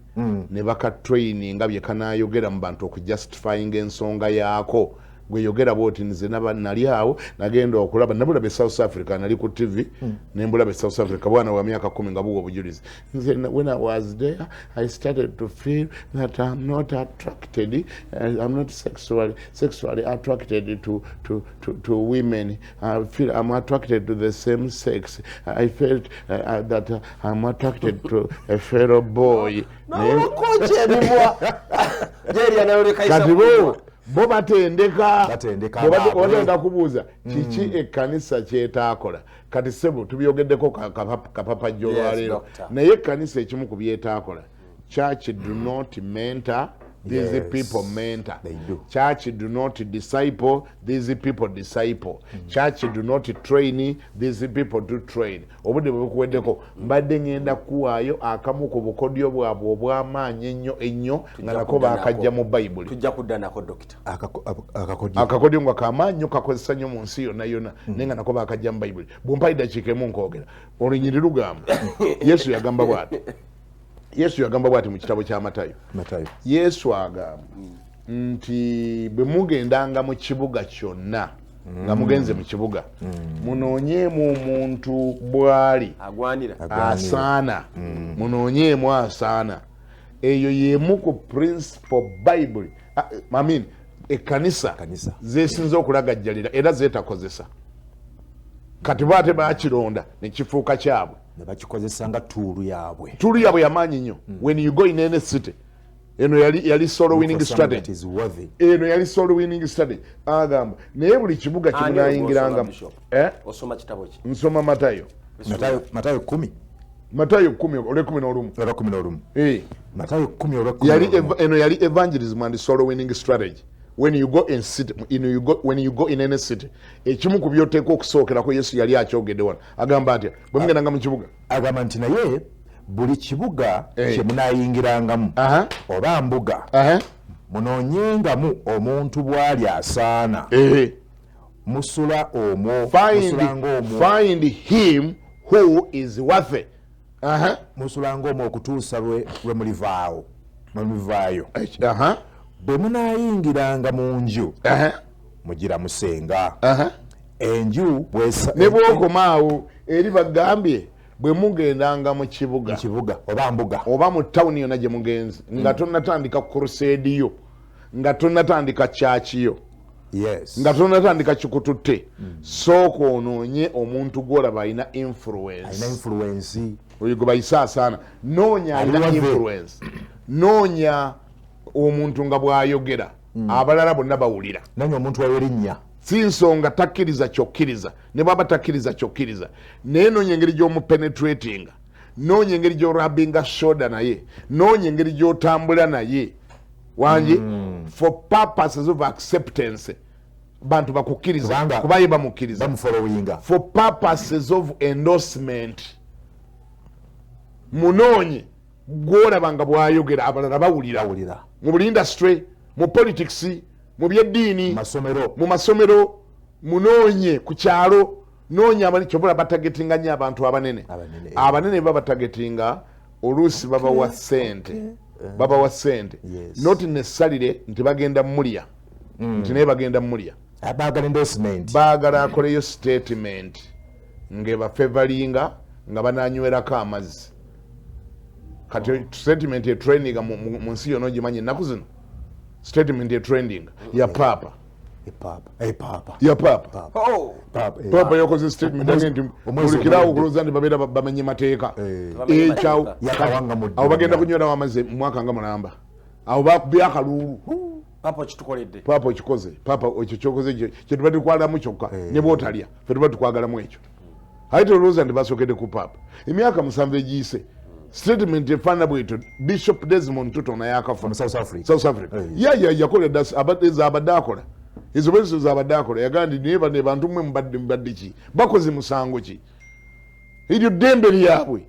ne bakatraininga bye kanayogera mu bantu okujustifyinga ensonga yaako. Gweyogera bwoti, nze nali awo nagenda okulaba nabulaba e South Africa, nali ku TV nembulaba e South Africa, bwana wa myaka 10 nga buwa obujulizi. Nze when I was there, I started to feel that I'm not attracted, I'm not sexually attracted to women. I feel I'm attracted to the same sex. I felt that I'm attracted to a fellow boy. Nakoki emimwa jerya nayoleka. Kati bo batendeka. Batendeka Bwe abaabwe. Batenda kubuuza kiki ekkanisa kyetaakola. Kati sebo tubyogeddeko kapapajjo Yes, olwaleero. doctor. Naye ekkanisa ekimu ku byetaakola, church do not mentor these people, mentor. They do. Church do not disciple these people, disciple. Church do not train these people, do train. Obudde bwe bukuweddeko, mbadde ngenda kuwaayo akamu ku bukodyo bwabwe obw'amaanyi ennyo ennyo, nga nako bakajja mu Bayibuli. Tujja kudda nako, dokita. Akakodyo. Akakodyo nga kamaanyi nnyo, kakozesa nnyo mu nsi yonna yonna, naye nga nako bakajja mu Bayibuli. Bwompa iddakiika emu nkoogera olunyiri lugamba, Yesu yagamba bw'ati, Yesu yagamba bw'ati mu kitabo kya Matayo. Matayo. Yesu agamba nti bwe mugendanga mu kibuga kyonna, nga mugenze mu kibuga, munoonyeemu omuntu bw'ali agwanira. Agwanira. Asaana, munoonyeemu asaana. Eyo yemu ku principle Bible, I mean, ekkanisa Ekkanisa. zesinze okulagajjalira era zetakozesa. Kati bo ate bakironda nekifuuka kyabwe. Ne bakikozesa nga tool yaabwe. Tool yaabwe yamaanyi nnyo. When you go in any city, eno yali soul winning For someone that strategy. is worthy. Eno yali soul winning strategy. Agamba naye buli kibuga Ani kimunayingirangamu. ogw'osoma, Bishop? Eh? Osoma kitabo ki? Nsoma Matayo. Matayo 10. Matayo 10 olw'11. Olwa 11. Eh. Matayo 10 olwa Yali 11. Eno yali evangelism and soul winning strategy. When you go in city, when you go in any city, ekimu ku byoteeka okusookerako, Yesu yali akyogedde wano. Agamba atya bwe mugendanga mu kibuga? Agamba nti naye buli kibuga Eh. kye munaayingirangamu oba mbuga, munoonyengamu omuntu bw'ali asaana, musula omwo, musulanga omwo. Find him who is worthy. Musulanga omwo okutuusa lwe mulivaawo, lwe mulivaayo. Bwe munaayingiranga mu nju, mugiramusenga. Enju Ne bwokoma awo eri bagambye bwe mugendanga mu kibuga, mu kibuga oba mbuga, oba mu tawuni yonna gye mugenzi, nga tonnatandika crusade yo, nga tonnatandika church yo, nga tonnatandika kikututte, sooka onoonye omuntu gwolaba alina alina influence. Influence. Oyo gwe bayise asaana. Noonya alina Ali worthy. influence. Noonya omuntu nga bw'ayogera abalala bonna bawulira. Nanya omuntu ow'erinnya. Si nsonga takkiriza kyokkiriza, ne bwaba takkiriza kyokkiriza, naye noonya engeri gy'omupenetratinga, noonya engeri gy'orubbinga shoulder naye, noonya engeri gy'otambula naye wangi, for purposes of acceptance, bantu bakukkiriza, kuba ye bamukkiriza. Bamufollowinga. For purposes of endorsement, munoonye gwolaba nga bwayogera abalala bawulira. Bawulira. Mu buli industry, mu politics, mu byeddiini, masomero, mu masomero, munoonye ku kyalo, noonya abanene. Kyobula batargetinga nnyo abantu abanene. Abanene. Abanene babatargetinga, oluusi babawa sente, babawa sente. Not necessarily nti bagenda mulya, nti naye bagenda mulya. Baagala endorsement. Baagala akoleyo statement ng'ebafavoringa nga bananywerako amazzi. Kati statement etrendinga mu nsi yonna ogimanyi ennaku zino, statement etrending ya Paapa. Epapa, epapa. Ya Paapa. Oh! Papa, eh. Paapa yakoze statement age nti Omwezi mulekerawo oguwedde. okulowooza nti babeera bamenye mateeka. Tebamenye Ekyawo mateeka. Yakawanga mu awo bagenda ddungu. kunywerawo amazzi mu mwaka nga mulamba, awo bakubye akaluulu. Papa okitukoledde. Paapa okikoze, Paapa ekyo kyokoze kyetuba tukwalamu kyokka, ne bwotalya fe tuba tukwagalamu ekyo. Aye tolowooza nti basookedde ku Paapa. Emyaka 7 egiyise, statement efaanana bwetyo Bishop Desmond Tutu naye akafa. Mu South Africa. South Africa. Ya yakola dda, abadde akola. Ezo bwezo zabadde akola, yagamba nti naye bano bantu mmwe mubadde ki, bakoze musango ki? Eryo ddembe lyabwe.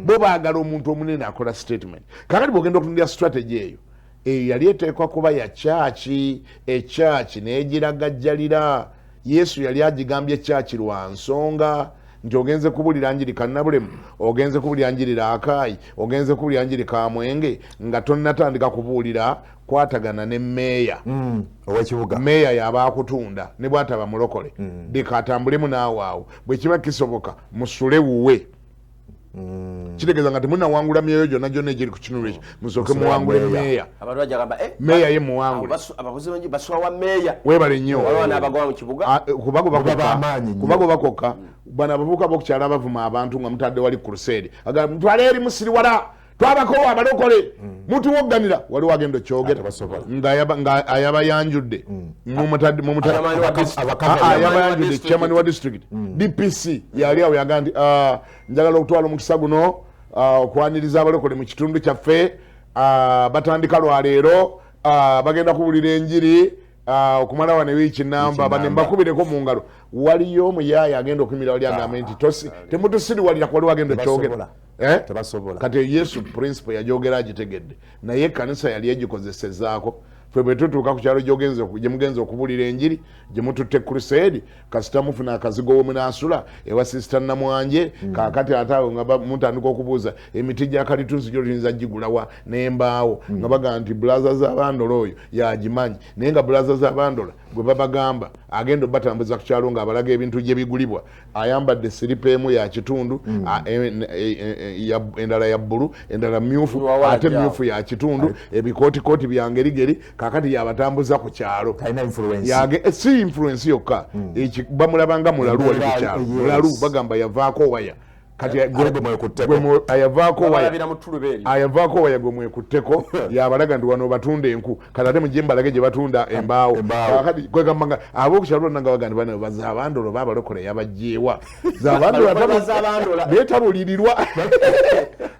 Bo baagala omuntu omunene akola statement. Kakati bwogenda okutundira strategy eyo, eyo yali eteekwa kuba ya church. Echurch negiragajjalira. Yesu yali agigambye church lwa nsonga nti ogenze kubulira njiri Kannabulemu, ogenze kubulira njiri Raakaayi, ogenze kubulira njiri Kamwenge, nga tonnatandika kubuulira kwatagana ne meeya. Owekibuga. Meeya yaba akutunda ne bwataba mulokole. Leka atambulemu naawe awo, bwe kiba kisoboka musule wuwe. Kitegeeza nga temunawangula myoyo gyonna gyonna egiri ku kitundu ekyo, musooke Musule muwangule meeya. Meeya. Abantu bajja gamba, eh, Meeya ye muwangule. Ababuzi bangi basula wa meeya. Weebale nnyo. Waliwo n'abagoba mu kibuga. Ah, kubagoba Baba kokka. amaanyi nnyo. Kubagoba kokka. Bano abavubuka b'okukyalo abavuma abantu nga mutadde wali crusade, agamba mutwale eri musiriwala, twabakowa abalokole mutuwogganira. Waliwo agenda okyogera. Tebasobola. Nga ayabayanjudde. Chairman wa district. Ayabayanjudde Chairman wa district. Chairman wa district, DPC, yali awo yagaa nti, "Ah, njagala okutwala omukisa guno okwaniriza abalokole mu kitundu kyaffe. Batandika lwaleero, bagenda kuwulira enjiri okumala wano wiiki namba. Bane namba. mbakubireko mu ngalo." Waliyo omuyaaya agenda okumira wali agambe nti temutusiriwalira, waliwo agenda okyogera? Tebasobola. Eh? Tebasobola. Kati Yesu principle yajogera agitegedde, naye ekkanisa yali egikozesezaako. Ffe bwe tutuuka ku kyalo gye mugenze okubulira enjiri, gye mututte crusade, kasita mufuna akazigo we munaasula ewa Sisita Namwanje. Kaakati ate awo nga mutandika okubuuza emiti gya kalitunsi gyo tuyinza gigulawa n'embaawo, nga bagamba nti bulaza z'abandola oyo yagimanyi. Naye nga bulaza z'abandola gwe babagamba agenda obatambuza ku kyalo ng'abalaga ebintu gye bigulibwa, ayambadde siripa emu ya kitundu, endala ya bbulu, endala myufu, Wawala ate gyawo. myufu ya kitundu, ebikootikoti bya ngerigeri. Kakati yabatambuza ku kyalo. Talina influence. Si influence yokka. Bamulabanga mulalu wali ku Embeera, kyalo. yes. Mulalu, bagamba yavaako waya. Kati Ate gwe mwekutteko. Ayavaako waya. Babalabira mu ttuluba eryo. Ayavaako waya, gwe mwekutteko, yabalaga nti wano batunda enku, kati ate mujje mbalage gye batunda embaawo. Embaawo. Kakati kwegamba nga ab'okukyalo bonna nga bagamba bano bazabandolo babalokole yabajjeewa Zabandola. Balokole bazabandula. Naye tabulirirwa,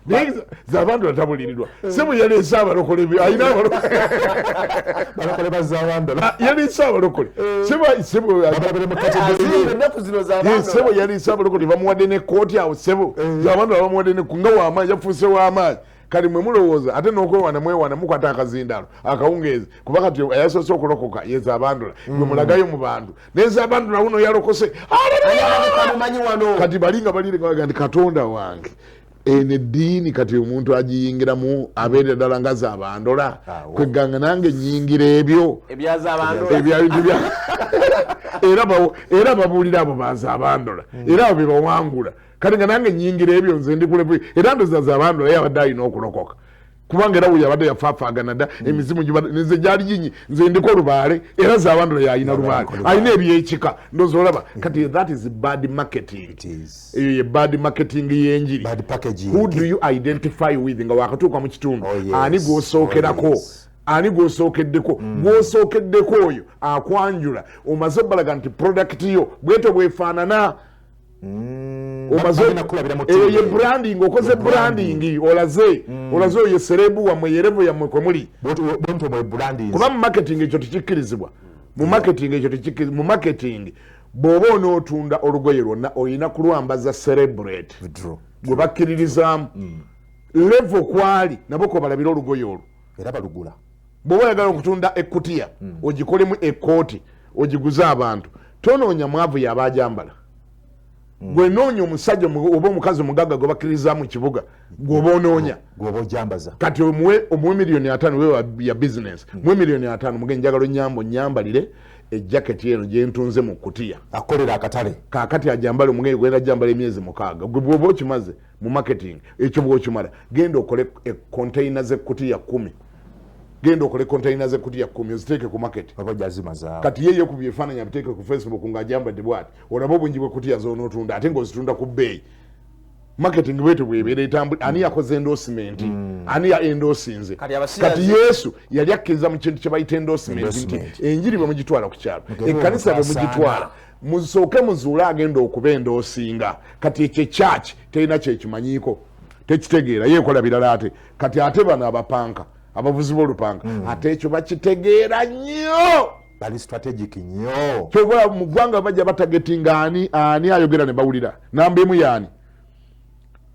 naye Zabandola tabulirirwa. Sebo yaleese abalokole alina abalokole. Balokole bazzawandola. Yaleese abalokole. Sebo Babalabire mu category Azimba ye. ennaku zino Ye, z'abandola. sebo yaleese abalokole, bamuwadde ne kooti awo. Sebo Zabandola bamuwadde ne nga wamaanyi, yafuuse wamaanyi. Kati mwe mulowooza ate n'okwewana mwewana, mukwata akazindaalo akawungeezi, kuba kati ayasoose okulokoka ye Zabandola. Gwe mulagayo mu bantu naye Zabandola wuno yalokose. Hallelujah! Kamumanyi wano. Kati bali nga balire nga nti Katonda wange, eno eddiini kati omuntu agiyingiramu abeera ddala nga Zabandola. Awo. Kweganga nange nyingira ebyo Ebyazabandola. Ebya bintu bya era babuulira abo bazabandola, era abo bebawangula. Kati nga nange nyingira ebyo, nze ndi kulevu. Era ndoza Zabandola yabadde alina okulokoka, kubanga era bwe yabadde yafaafaagana dda emizimu nze gyali ginyi, nze ndiko lubaale, era Zabandola yalina lubaale, alina ebyekika. Ndoza olaba kati that is bad marketing. It is. Eyo ye bad marketing y'enjiri. Bad packaging. Who do you identify with nga wakatuuka mu kitundu? Oh, yes. Ani gw'osookerako? Oh, yes. Ani gw'osookeddeko? Gw'osookeddeko oyo akwanjula, omaze obbalaga nti product yo bwetyo bwefaanana. Omaze Bagenda kulabira mu eyo ye TV. branding okoze. Ye branding. Branding olaze, olaze oyo celeb wammwe, ye level yammwe kwe muli. Bwentyo mwe branding. Kuba mu marketing ekyo tekikkirizibwa. Mu marketing ekyo tekikkirizibwa. Mu marketing bw'oba onootunda olugoye lwonna, olina kulwambaza celebrity True. gwe bakkiririzaamu, level kwali nabo kwebalabira olugoye olwo. Era balugula. Bw'oba oyagala okutunda ekkutiya ogikolemu ekkooti ogiguze abantu, tonoonya mwavu yaba ajambala. Gwe noonya omusajja oba omukazi omugagga gwe bakkiriza mu kibuga, gweoba onoonya. Gwoba ojambaza. Kati omuwe 50 million we ya business, muwe 50 million, muge njagala onyamba onyambalire ejaketi eno gyentunze mu kutiya. Akolera akatale. Kakati ajambale, omugenge gwenda jambala emyezi 6. Gwe bwoba okimaze mu marketing ekyo, bwokimala genda okole container z'ekutiya 10, genda okole container z'ekutiya 10 oziteeke ku market. Oba ojazimazaawo. Kati ye yekubye ebifaananyi abiteeke ku Facebook ng'ajambadde bwati, olabe obungi bwekutiya z'onootunda ate ng'ozitunda ku bbeeyi. Marketing bwetyo bwebeera etambula. Ani yakoze endorsement? Ani ya endorsinze? Kati abasiyazi- Kati Yesu yali akkiriza mu kintu kye bayita endorsement, nti Endorsement. enjiri bwe mugitwala ku kyalo, Mugende ekkanisa bwe mutasaana. mugitwala, musooke muzuule agenda okuba endorsinga. Kati ekyo ekyaki terina kyekimanyiiko, tekitegeera, yeekola birala. Ate kati ate bano abapanka, abavuzi b'olupanga, ate ekyo bakitegeera nnyo. Bali strategic nnyo. Kyova mu ggwanga bajja batagetinga ani ani ayogera ne bawulira namba emu yaani.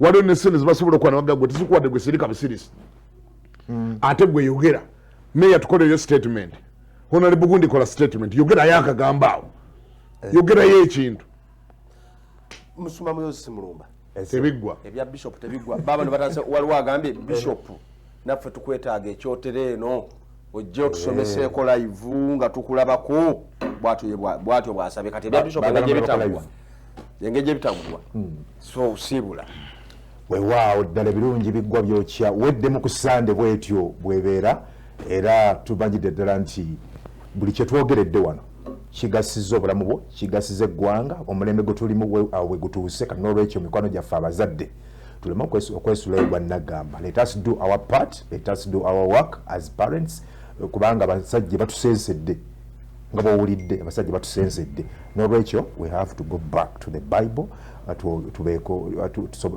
Waliwo ne sente zebasobola okuwa nebaga gwe tezikuwadde gwe sirika busirisi. Ate gwe yogera. Meya tukoleyo statement. Honorable gundi kola statement. Yogerayo akagambo awo. Yogerayo ekintu. Musumba Muyozi Simulumba. Tebiggwa. Ebya bishop tebiggwa. Baba ne batandise waliwo agambye bishop naffe tukwetaaga ekyotero eno ojje otusomeseeko live nga tukulabako. Bw'atyo bw'asabye. Kati ebya bishop engeri gye bitaggwa. Engeri gye bitaggwa. So siibula. Weewaawo ddala ebirungi biggwa byokya. Weddemu ku Sande bw'etyo bw'ebeera, era tumanyidde ddala nti buli kye twogeredde wano kigasiza obulamu bwo, kigasiza eggwanga, omulembe gwe tulimu awo we gutuuse. Kati n'olwekyo mikwano gyaffe abazadde tuleme okwesulayo gwa nnaggamba. Let us do our part, let us do our work as parents, kubanga abasajja batusensedde, nga bw'owulidde abasajja batusensedde. N'olwekyo we have to go back to the Bible, tubeeko,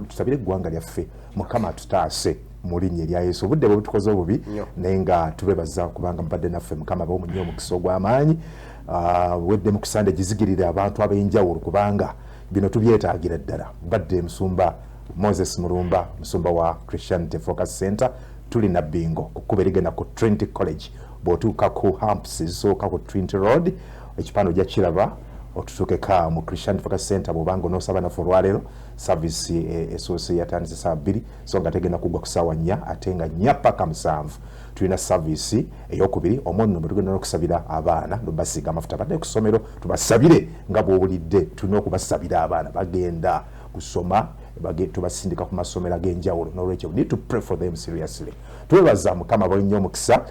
tusabire eggwanga lyaffe, Mukama atutaase mu linnya erya Yesu. Obudde bwe butukoze obubi, naye nga tubebaza kubanga mubadde naffe. Mukama abawe nnyo omukisa ogw'amaanyi. Wedde mu kusande gizigirire abantu ab'enjawulo, kubanga bino tubyetaagira ddala. Mbadde musumba Moses Mulumba, musumba wa Christianity Focus Center. Tuli na Bingo ku kkubo erigenda ku Trinity College. Bw'otuuka ku humps ezisooka ku Trinity Road, ekipande ojja kiraba, otutuukeka mu Christianity Focus Center. Bw'obanga onoosaba naffe olwaleero, service esoose yatandise saa 2, so nga tegenda kuggwa ku ssaawa 4, ate nga 4 paka 7 tulina service eyokubiri. Omwo nno bwe tugenda n'okusabira abaana nobasiiga amafuta badde ku ssomero, tubasabire nga bw'owulidde. Tulina okubasabira abaana bagenda kusoma, tubasindika ku masomero ag'enjawulo. N'olwekyo we need to pray for them seriously. Twebaza Mukama bwe nnyo omukisa.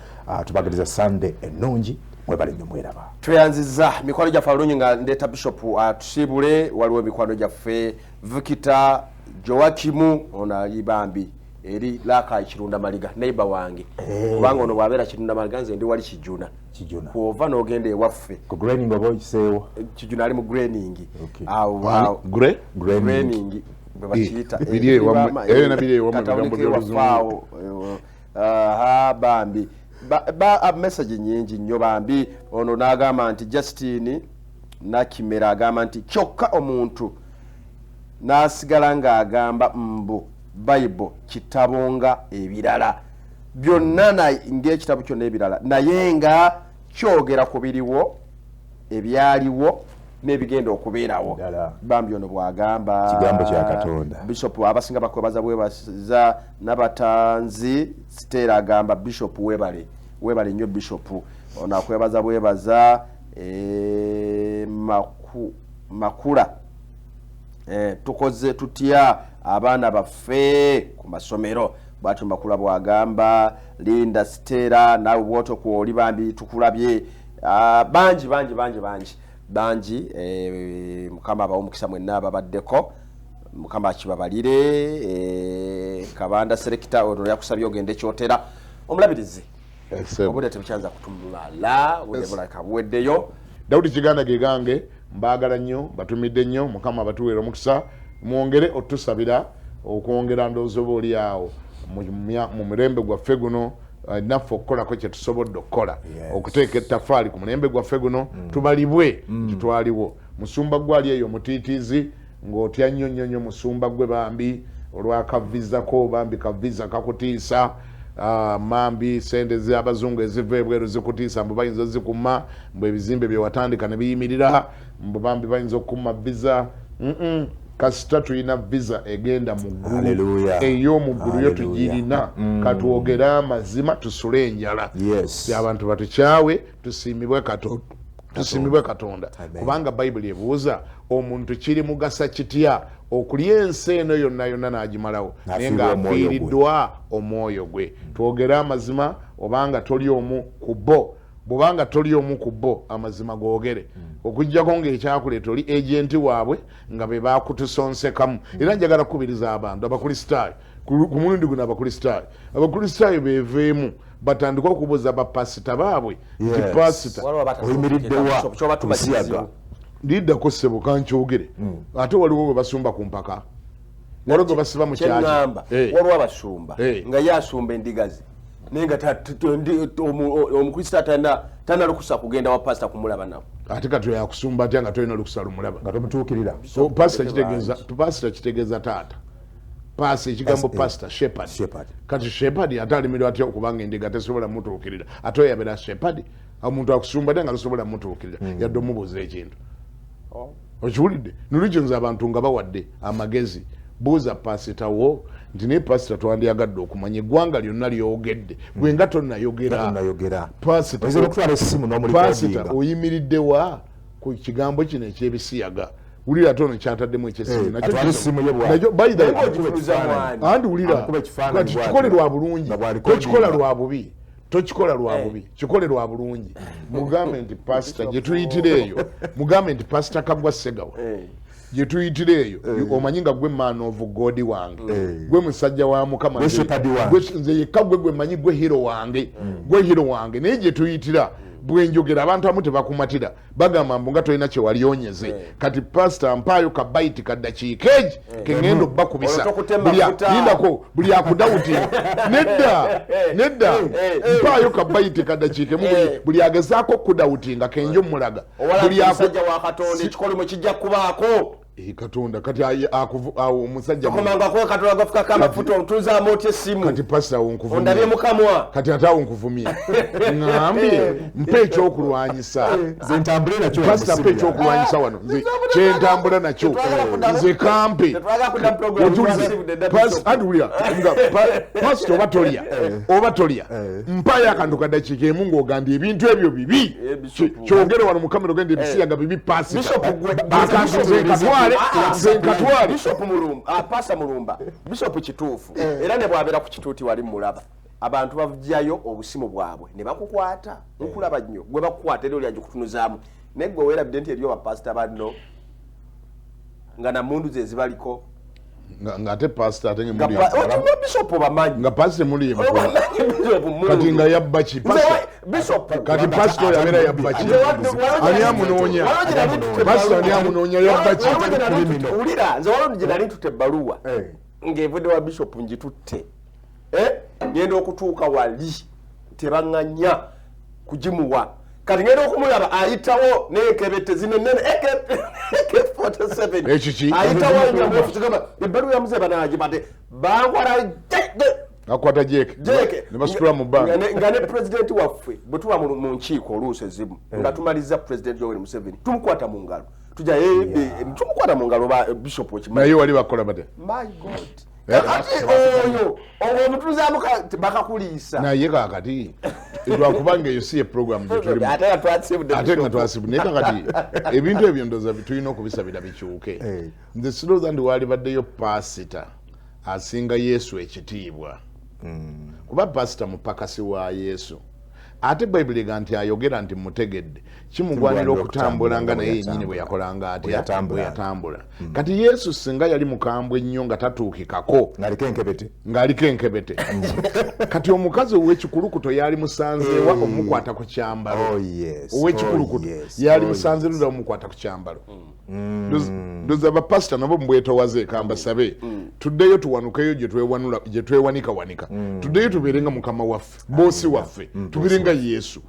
Tubagaliza Sunday ennungi. Mwebale nnyo, mweraba. Tweyanziza mikwano gyaffe abalungi. Nga ndeeta bishop atusiibule, waliwo mikwano gyaffe Victor Joakimu, ono ali bambi eri Laka Kirunda Maliga, neighbor wange, kubanga ono bw'abeera Kirunda Maliga nze ndi wali Kijuna. Kijuna. Kwova n'ogenda ewaffe ku Graining oba okiseewo. Kijuna ali mu Graining. Awo Ani? awo. Gre? Graining. Graining bwe bakiyita. Biri ewammwe. Na biri ewammwe Katawuni bigambo k'ewaffe by'oluzungu. awo. Aha, bambi ba message nyingi nnyo bambi. Ono n'agamba nti Justin Nakimera agamba nti kyokka omuntu n'asigala ng'agamba mbu Bible kitabo nga ebirala byonna, ng'ekitabo kyonna ebirala, naye nga kyogera ku biriwo, ebyaliwo n'ebigenda okubeerawo. Ddala. Bambi ono bw'agamba. Kigambo kya Katonda. Bishop, abasinga bakwebaza bwebaza. N'abatanzi Siteera agamba bishop webale, webale nnyo bishop. Ono akwebaza bwebaza. Makula, tukoze tutya abaana baffe ku masomero? Bwatyo Makula bwagamba. Linda Siteera, naawe bwotyo kwoli bambi, tukulabye. Ah, bangi bangi bangi bangi bangi. Mukama abawe omukisa mwenna ababaddeko, Mukama akibabalire. Kabanda Serekita ono yakusabye ogende Kyotera, omulabirizi. Obudde tebukyanza kutumala, obudde bulabika buweddeyo. Dawudi Kiganda ge gange. Mbaagala nnyo, batumidde nnyo. Mukama abatuweera omukisa, mwongere otusabira okwongera ndowooza oba oli awo mu mulembe gwaffe guno, naffe okukolako kye tusobodde okukola, okuteeka ettafaali ku mulembe gwaffe guno, tubalibwe nti twaliwo. Musumba gwali eyo omutiitiizi ng'otya nnyo nnyo nnyo, musumba gwe bambi olwakavizako bambi kaviza kakutiisa. Mambi sente z'abazungu eziva ebweru zikutiisa, mbu bayinza ozikuma, mbu ebizimbe bye watandika ne biyimirira, mbu bambi bayinza okukuma visa. Kasita tulina visa egenda mu ggulu. Hallelujah. Ey'omu ggulu yo. Hallelujah. Tugirina. Katwogere amazima, tusule enjala. Abantu batukyawe, tusiimibwe Katonda, tusiimibwe Katonda. Amen. Kubanga Bayibuli ebuuza omuntu, kiri mugasa kitya okulya ensi eno yonna yonna n'agimalawo, naye N'afiirwa omwoyo gwe. ng'afiiriddwa omwoyo gwe? Twogere amazima. Obanga toli omu ku bo, bwobanga toli omu ku bo, amazima googere, okuggyako ng'ekyakuleeta oli agent waabwe nga be bakutusonsekamu. Era njagala kukubiriza abantu abakristaayo ku mulundi guno, abakristaayo beeveemu batandike okubuuza bapasita baabwe nti, "Pasita, Waliwo Oyimiridde wa? kyobatuma Kusiyaga. kizibu. Liddako ssebo kankyogere." Ate waliwo gwe basumba ku mpaka, waliwo gwe basiba mu kyaki. Kyeŋŋamba, waliwo abasumba nga ye asumba endiga ze. Naye nga omukristaayo talina lukusa kugenda wa pasita kumulaba nabo. Ate kati yakusumba atya nga tolina lukusa lumulaba? Nga tomutuukirira. So, pastor kitegeeza, pastor kitegeeza taata. Pastor, ekigambo pastor, shepherd. Shepherd. Kati shepherd ate alimirwa atya okubanga endiga tesobola mutuukirira? Ate oyo abeera shepherd, omuntu akusumba atya nga tosobola mutuukirira yadde omubuuza ekintu? Okiwulidde? Nolwekyo nze abantu nga bawadde amagezi, buuza pasita wo nti naye pasita, twandyagadde okumanya eggwanga lyonna lyogedde, gwe nga tonnayogera. Tonayogera. Pasita, Oyinza n'okutwala essimu pasita, n'omulikodinga. Oyimiridde wa ku kigambo kino ekyebisiyaga? Wulira, ate ono kyataddemu ekyessimu. Eh, Nakyo atwale essimu ye bw'ati. Nakyo, by the way, Naye ng'ogifuuza mwani. Andi wulira, Akuba ekifaananyi kati bw'ati. kikole lwa bulungi, Nga bw'alikodinga. tokikola lwa bubi, tokikola lwa bubi, kikole lwa bulungi. Mugambe nti pasita, gye tuyitira eyo, mugambe nti Pasita Kagwa Segawa, gye tuyitira eyo, omanyi nga gwe man of God wange, gwe musajja wa Mukama, Gwe shepherd wange. Nze yekka gwe gwe manyi, gwe hero wange, gwe hero wange. Naye gye tuyitira, bwenjogera abantu abamu tebakumatira, bagamba mbu nga tolina kyewalyonyeze. Kati pasita, mpaayo kabayiti kaddakiika egi keŋŋenda obbakubisa. Olwo tokutema mafuta. Lindako, buli akudawutinga, nedda, nedda, mpaayo kabayiti kaddakiika emu, buli agezaako okudawutinga kenjo mulaga. Owala Buli omusajja wa Katonda, ekikolimu kijja kubaako. Eh, Katonda kati awo omusajja Tokomangako Katonda gafukako amafuta, ontunzaamu otya essimu? Kati pasita, awo nkuvumye. Ondabye mukamwa. Kati ate awo nkuvumye, ŋambye mpa ekyokulwanyisa. Nze ntambule nakyo Pasita, mu mpa ssimu yange. ekyokulwanyisa wano, nze kyentambula nakyo, nze kampe. Tetwagala kudda mu program. Otuulize. Twasibudde dda, Bishop. Anti wulira, nga pasita, oba tolya oba tolya, mpayo akantu kadakiika emu ng'ogambye ebintu ebyo bibi. Eh, Bishop. Kyogere wano mu kamera, ogenda ebisiyaga bibi, pasita. Bishop, Akantu nze nkatwale, nze nkatwale. Bishop Mulumba, Pastor Mulumba, Bishop kituufu. Era ne bw'abeera ku kituuti wali mulaba. Abantu bavugyayo obusimu bwabwe ne bakukwata. Nkulaba nnyo. Gwe bakukwata era oli agikutunuzaamu. Naye gwe weerabidde nti eriyo bapasita banno nga namundu ze zibaliko. Ng'ate pasita ate Nga ngemuli okimanyi Bishop obamanyi. Nga pasita emuli yemukola. Obamanyi Bishop mundu. Kati nga yabba ki? Nze Pastor- Bishop. Kati pasita oyo abeera yabba ki? Ani amunoonya? Pasita ani amunoonya? Yabba ki? Wulira, nze waliwo gye nali ntutte ebbaluwa ng'evudde wa bishop, ngitutte. Eh, ngenda okutuuka wali tebaŋŋanya kugimuwa. Kati ngenda okumulaba ayitawo n'enkebete zino ennene AK47. Ekyo ki? Ayitawo ayingira mu ofisi, gamba ebbaluwa ya muzeeyi banagibadde bankwala Akwata jeke. Jeke. Ne basitula mu bbanga. Nga ne pulezidenti waffe bwe tuba mu nkiiko oluusi ezimu nga tumaliza, Pulezidenti Yoweri Museveni tumukwata mu ngalo, tujja tumukwata mu ngalo ba bishop okimanyi. Naye wali bakola batya? My God, kakati oyo owo omutunzaamu bakakuliisa. Naye kakati lwakubanga eyo si ye program gye tulimu. Ate nga twasibudde. Ate nga twasibu, naye kakati ebintu ebyo ndowooza tulina okubisabira bikyuke. Nze sirowooza nti waali baddeyo pasita asinga Yesu ekitiibwa, kuba pasita mupakasi wa Yesu, ate Bayibuli ega nti ayogera nti mutegedde kimugwanira Kimugwanira okutambula nga naye okutambula yennyini bwe yakolanga bwe atya? yatambula. Bwe yatambula. Kati Yesu singa yali mukambwe nnyo nga tatuukikako, Ng'aliko enkebete. Ng'aliko enkebete, kati omukazi ow'ekikulukuto yali musanzeewa omukwata ku kyambalo? Oh, yes. Ow'ekikulukuto Oh, yes. yali Oh, musanze yes. luda omukwata ku kyambalo? Ndoza abapasita nabo mubwetowaze, kambasabe tuddeyo tuwanukeyo gye twewanikawanika, tuddeyo tubeere nga Mukama waffe, boosi waffe, tubeere nga Yesu,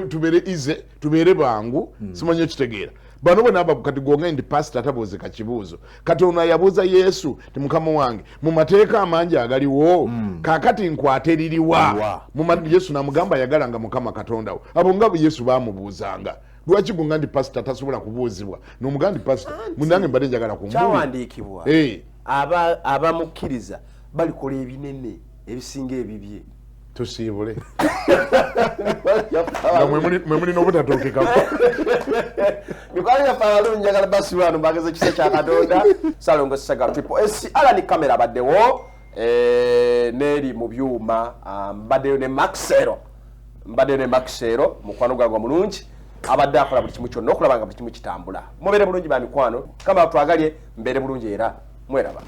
tubeere ize, tubeere bangu. Simanyi okitegeera, bano bona aba kati gwonga nti pasita atabuuzika kibuuzo. Kati ono yabuuza Yesu ti Mukama wange, mu mateeka amangi agaliwo kaakati nkwate liriwa? Liwa. Yesu namugamba yagalanga Mukama Katonda wo. Abo nga Yesu bamubuuzanga, lwaki gonga nti pasita tasobola kubuuzibwa nomugamba nti pasita munange mbadde njagala kumbuulira? Kyawandiikibwa, Eh. abamukkiriza balikola ebinene ebisinga ebibye. Tusiibule nga mwe mulina obutatuukikako. Mikwano gyaffe abalungi, njagala basi wano mbageze ekisa kya Katonda. Salongo Saga Triple S, Alani kamera abaddewo, neeri mu byuma, mbaddeyo ne Maxero, mbaddeyo ne Maxero mukwano gwange omulungi abadde akola buli kimu kyonna okulaba nga buli kimu kitambula. Mubeere bulungi ba mikwano, kama twagalye mbeere bulungi era mweraba.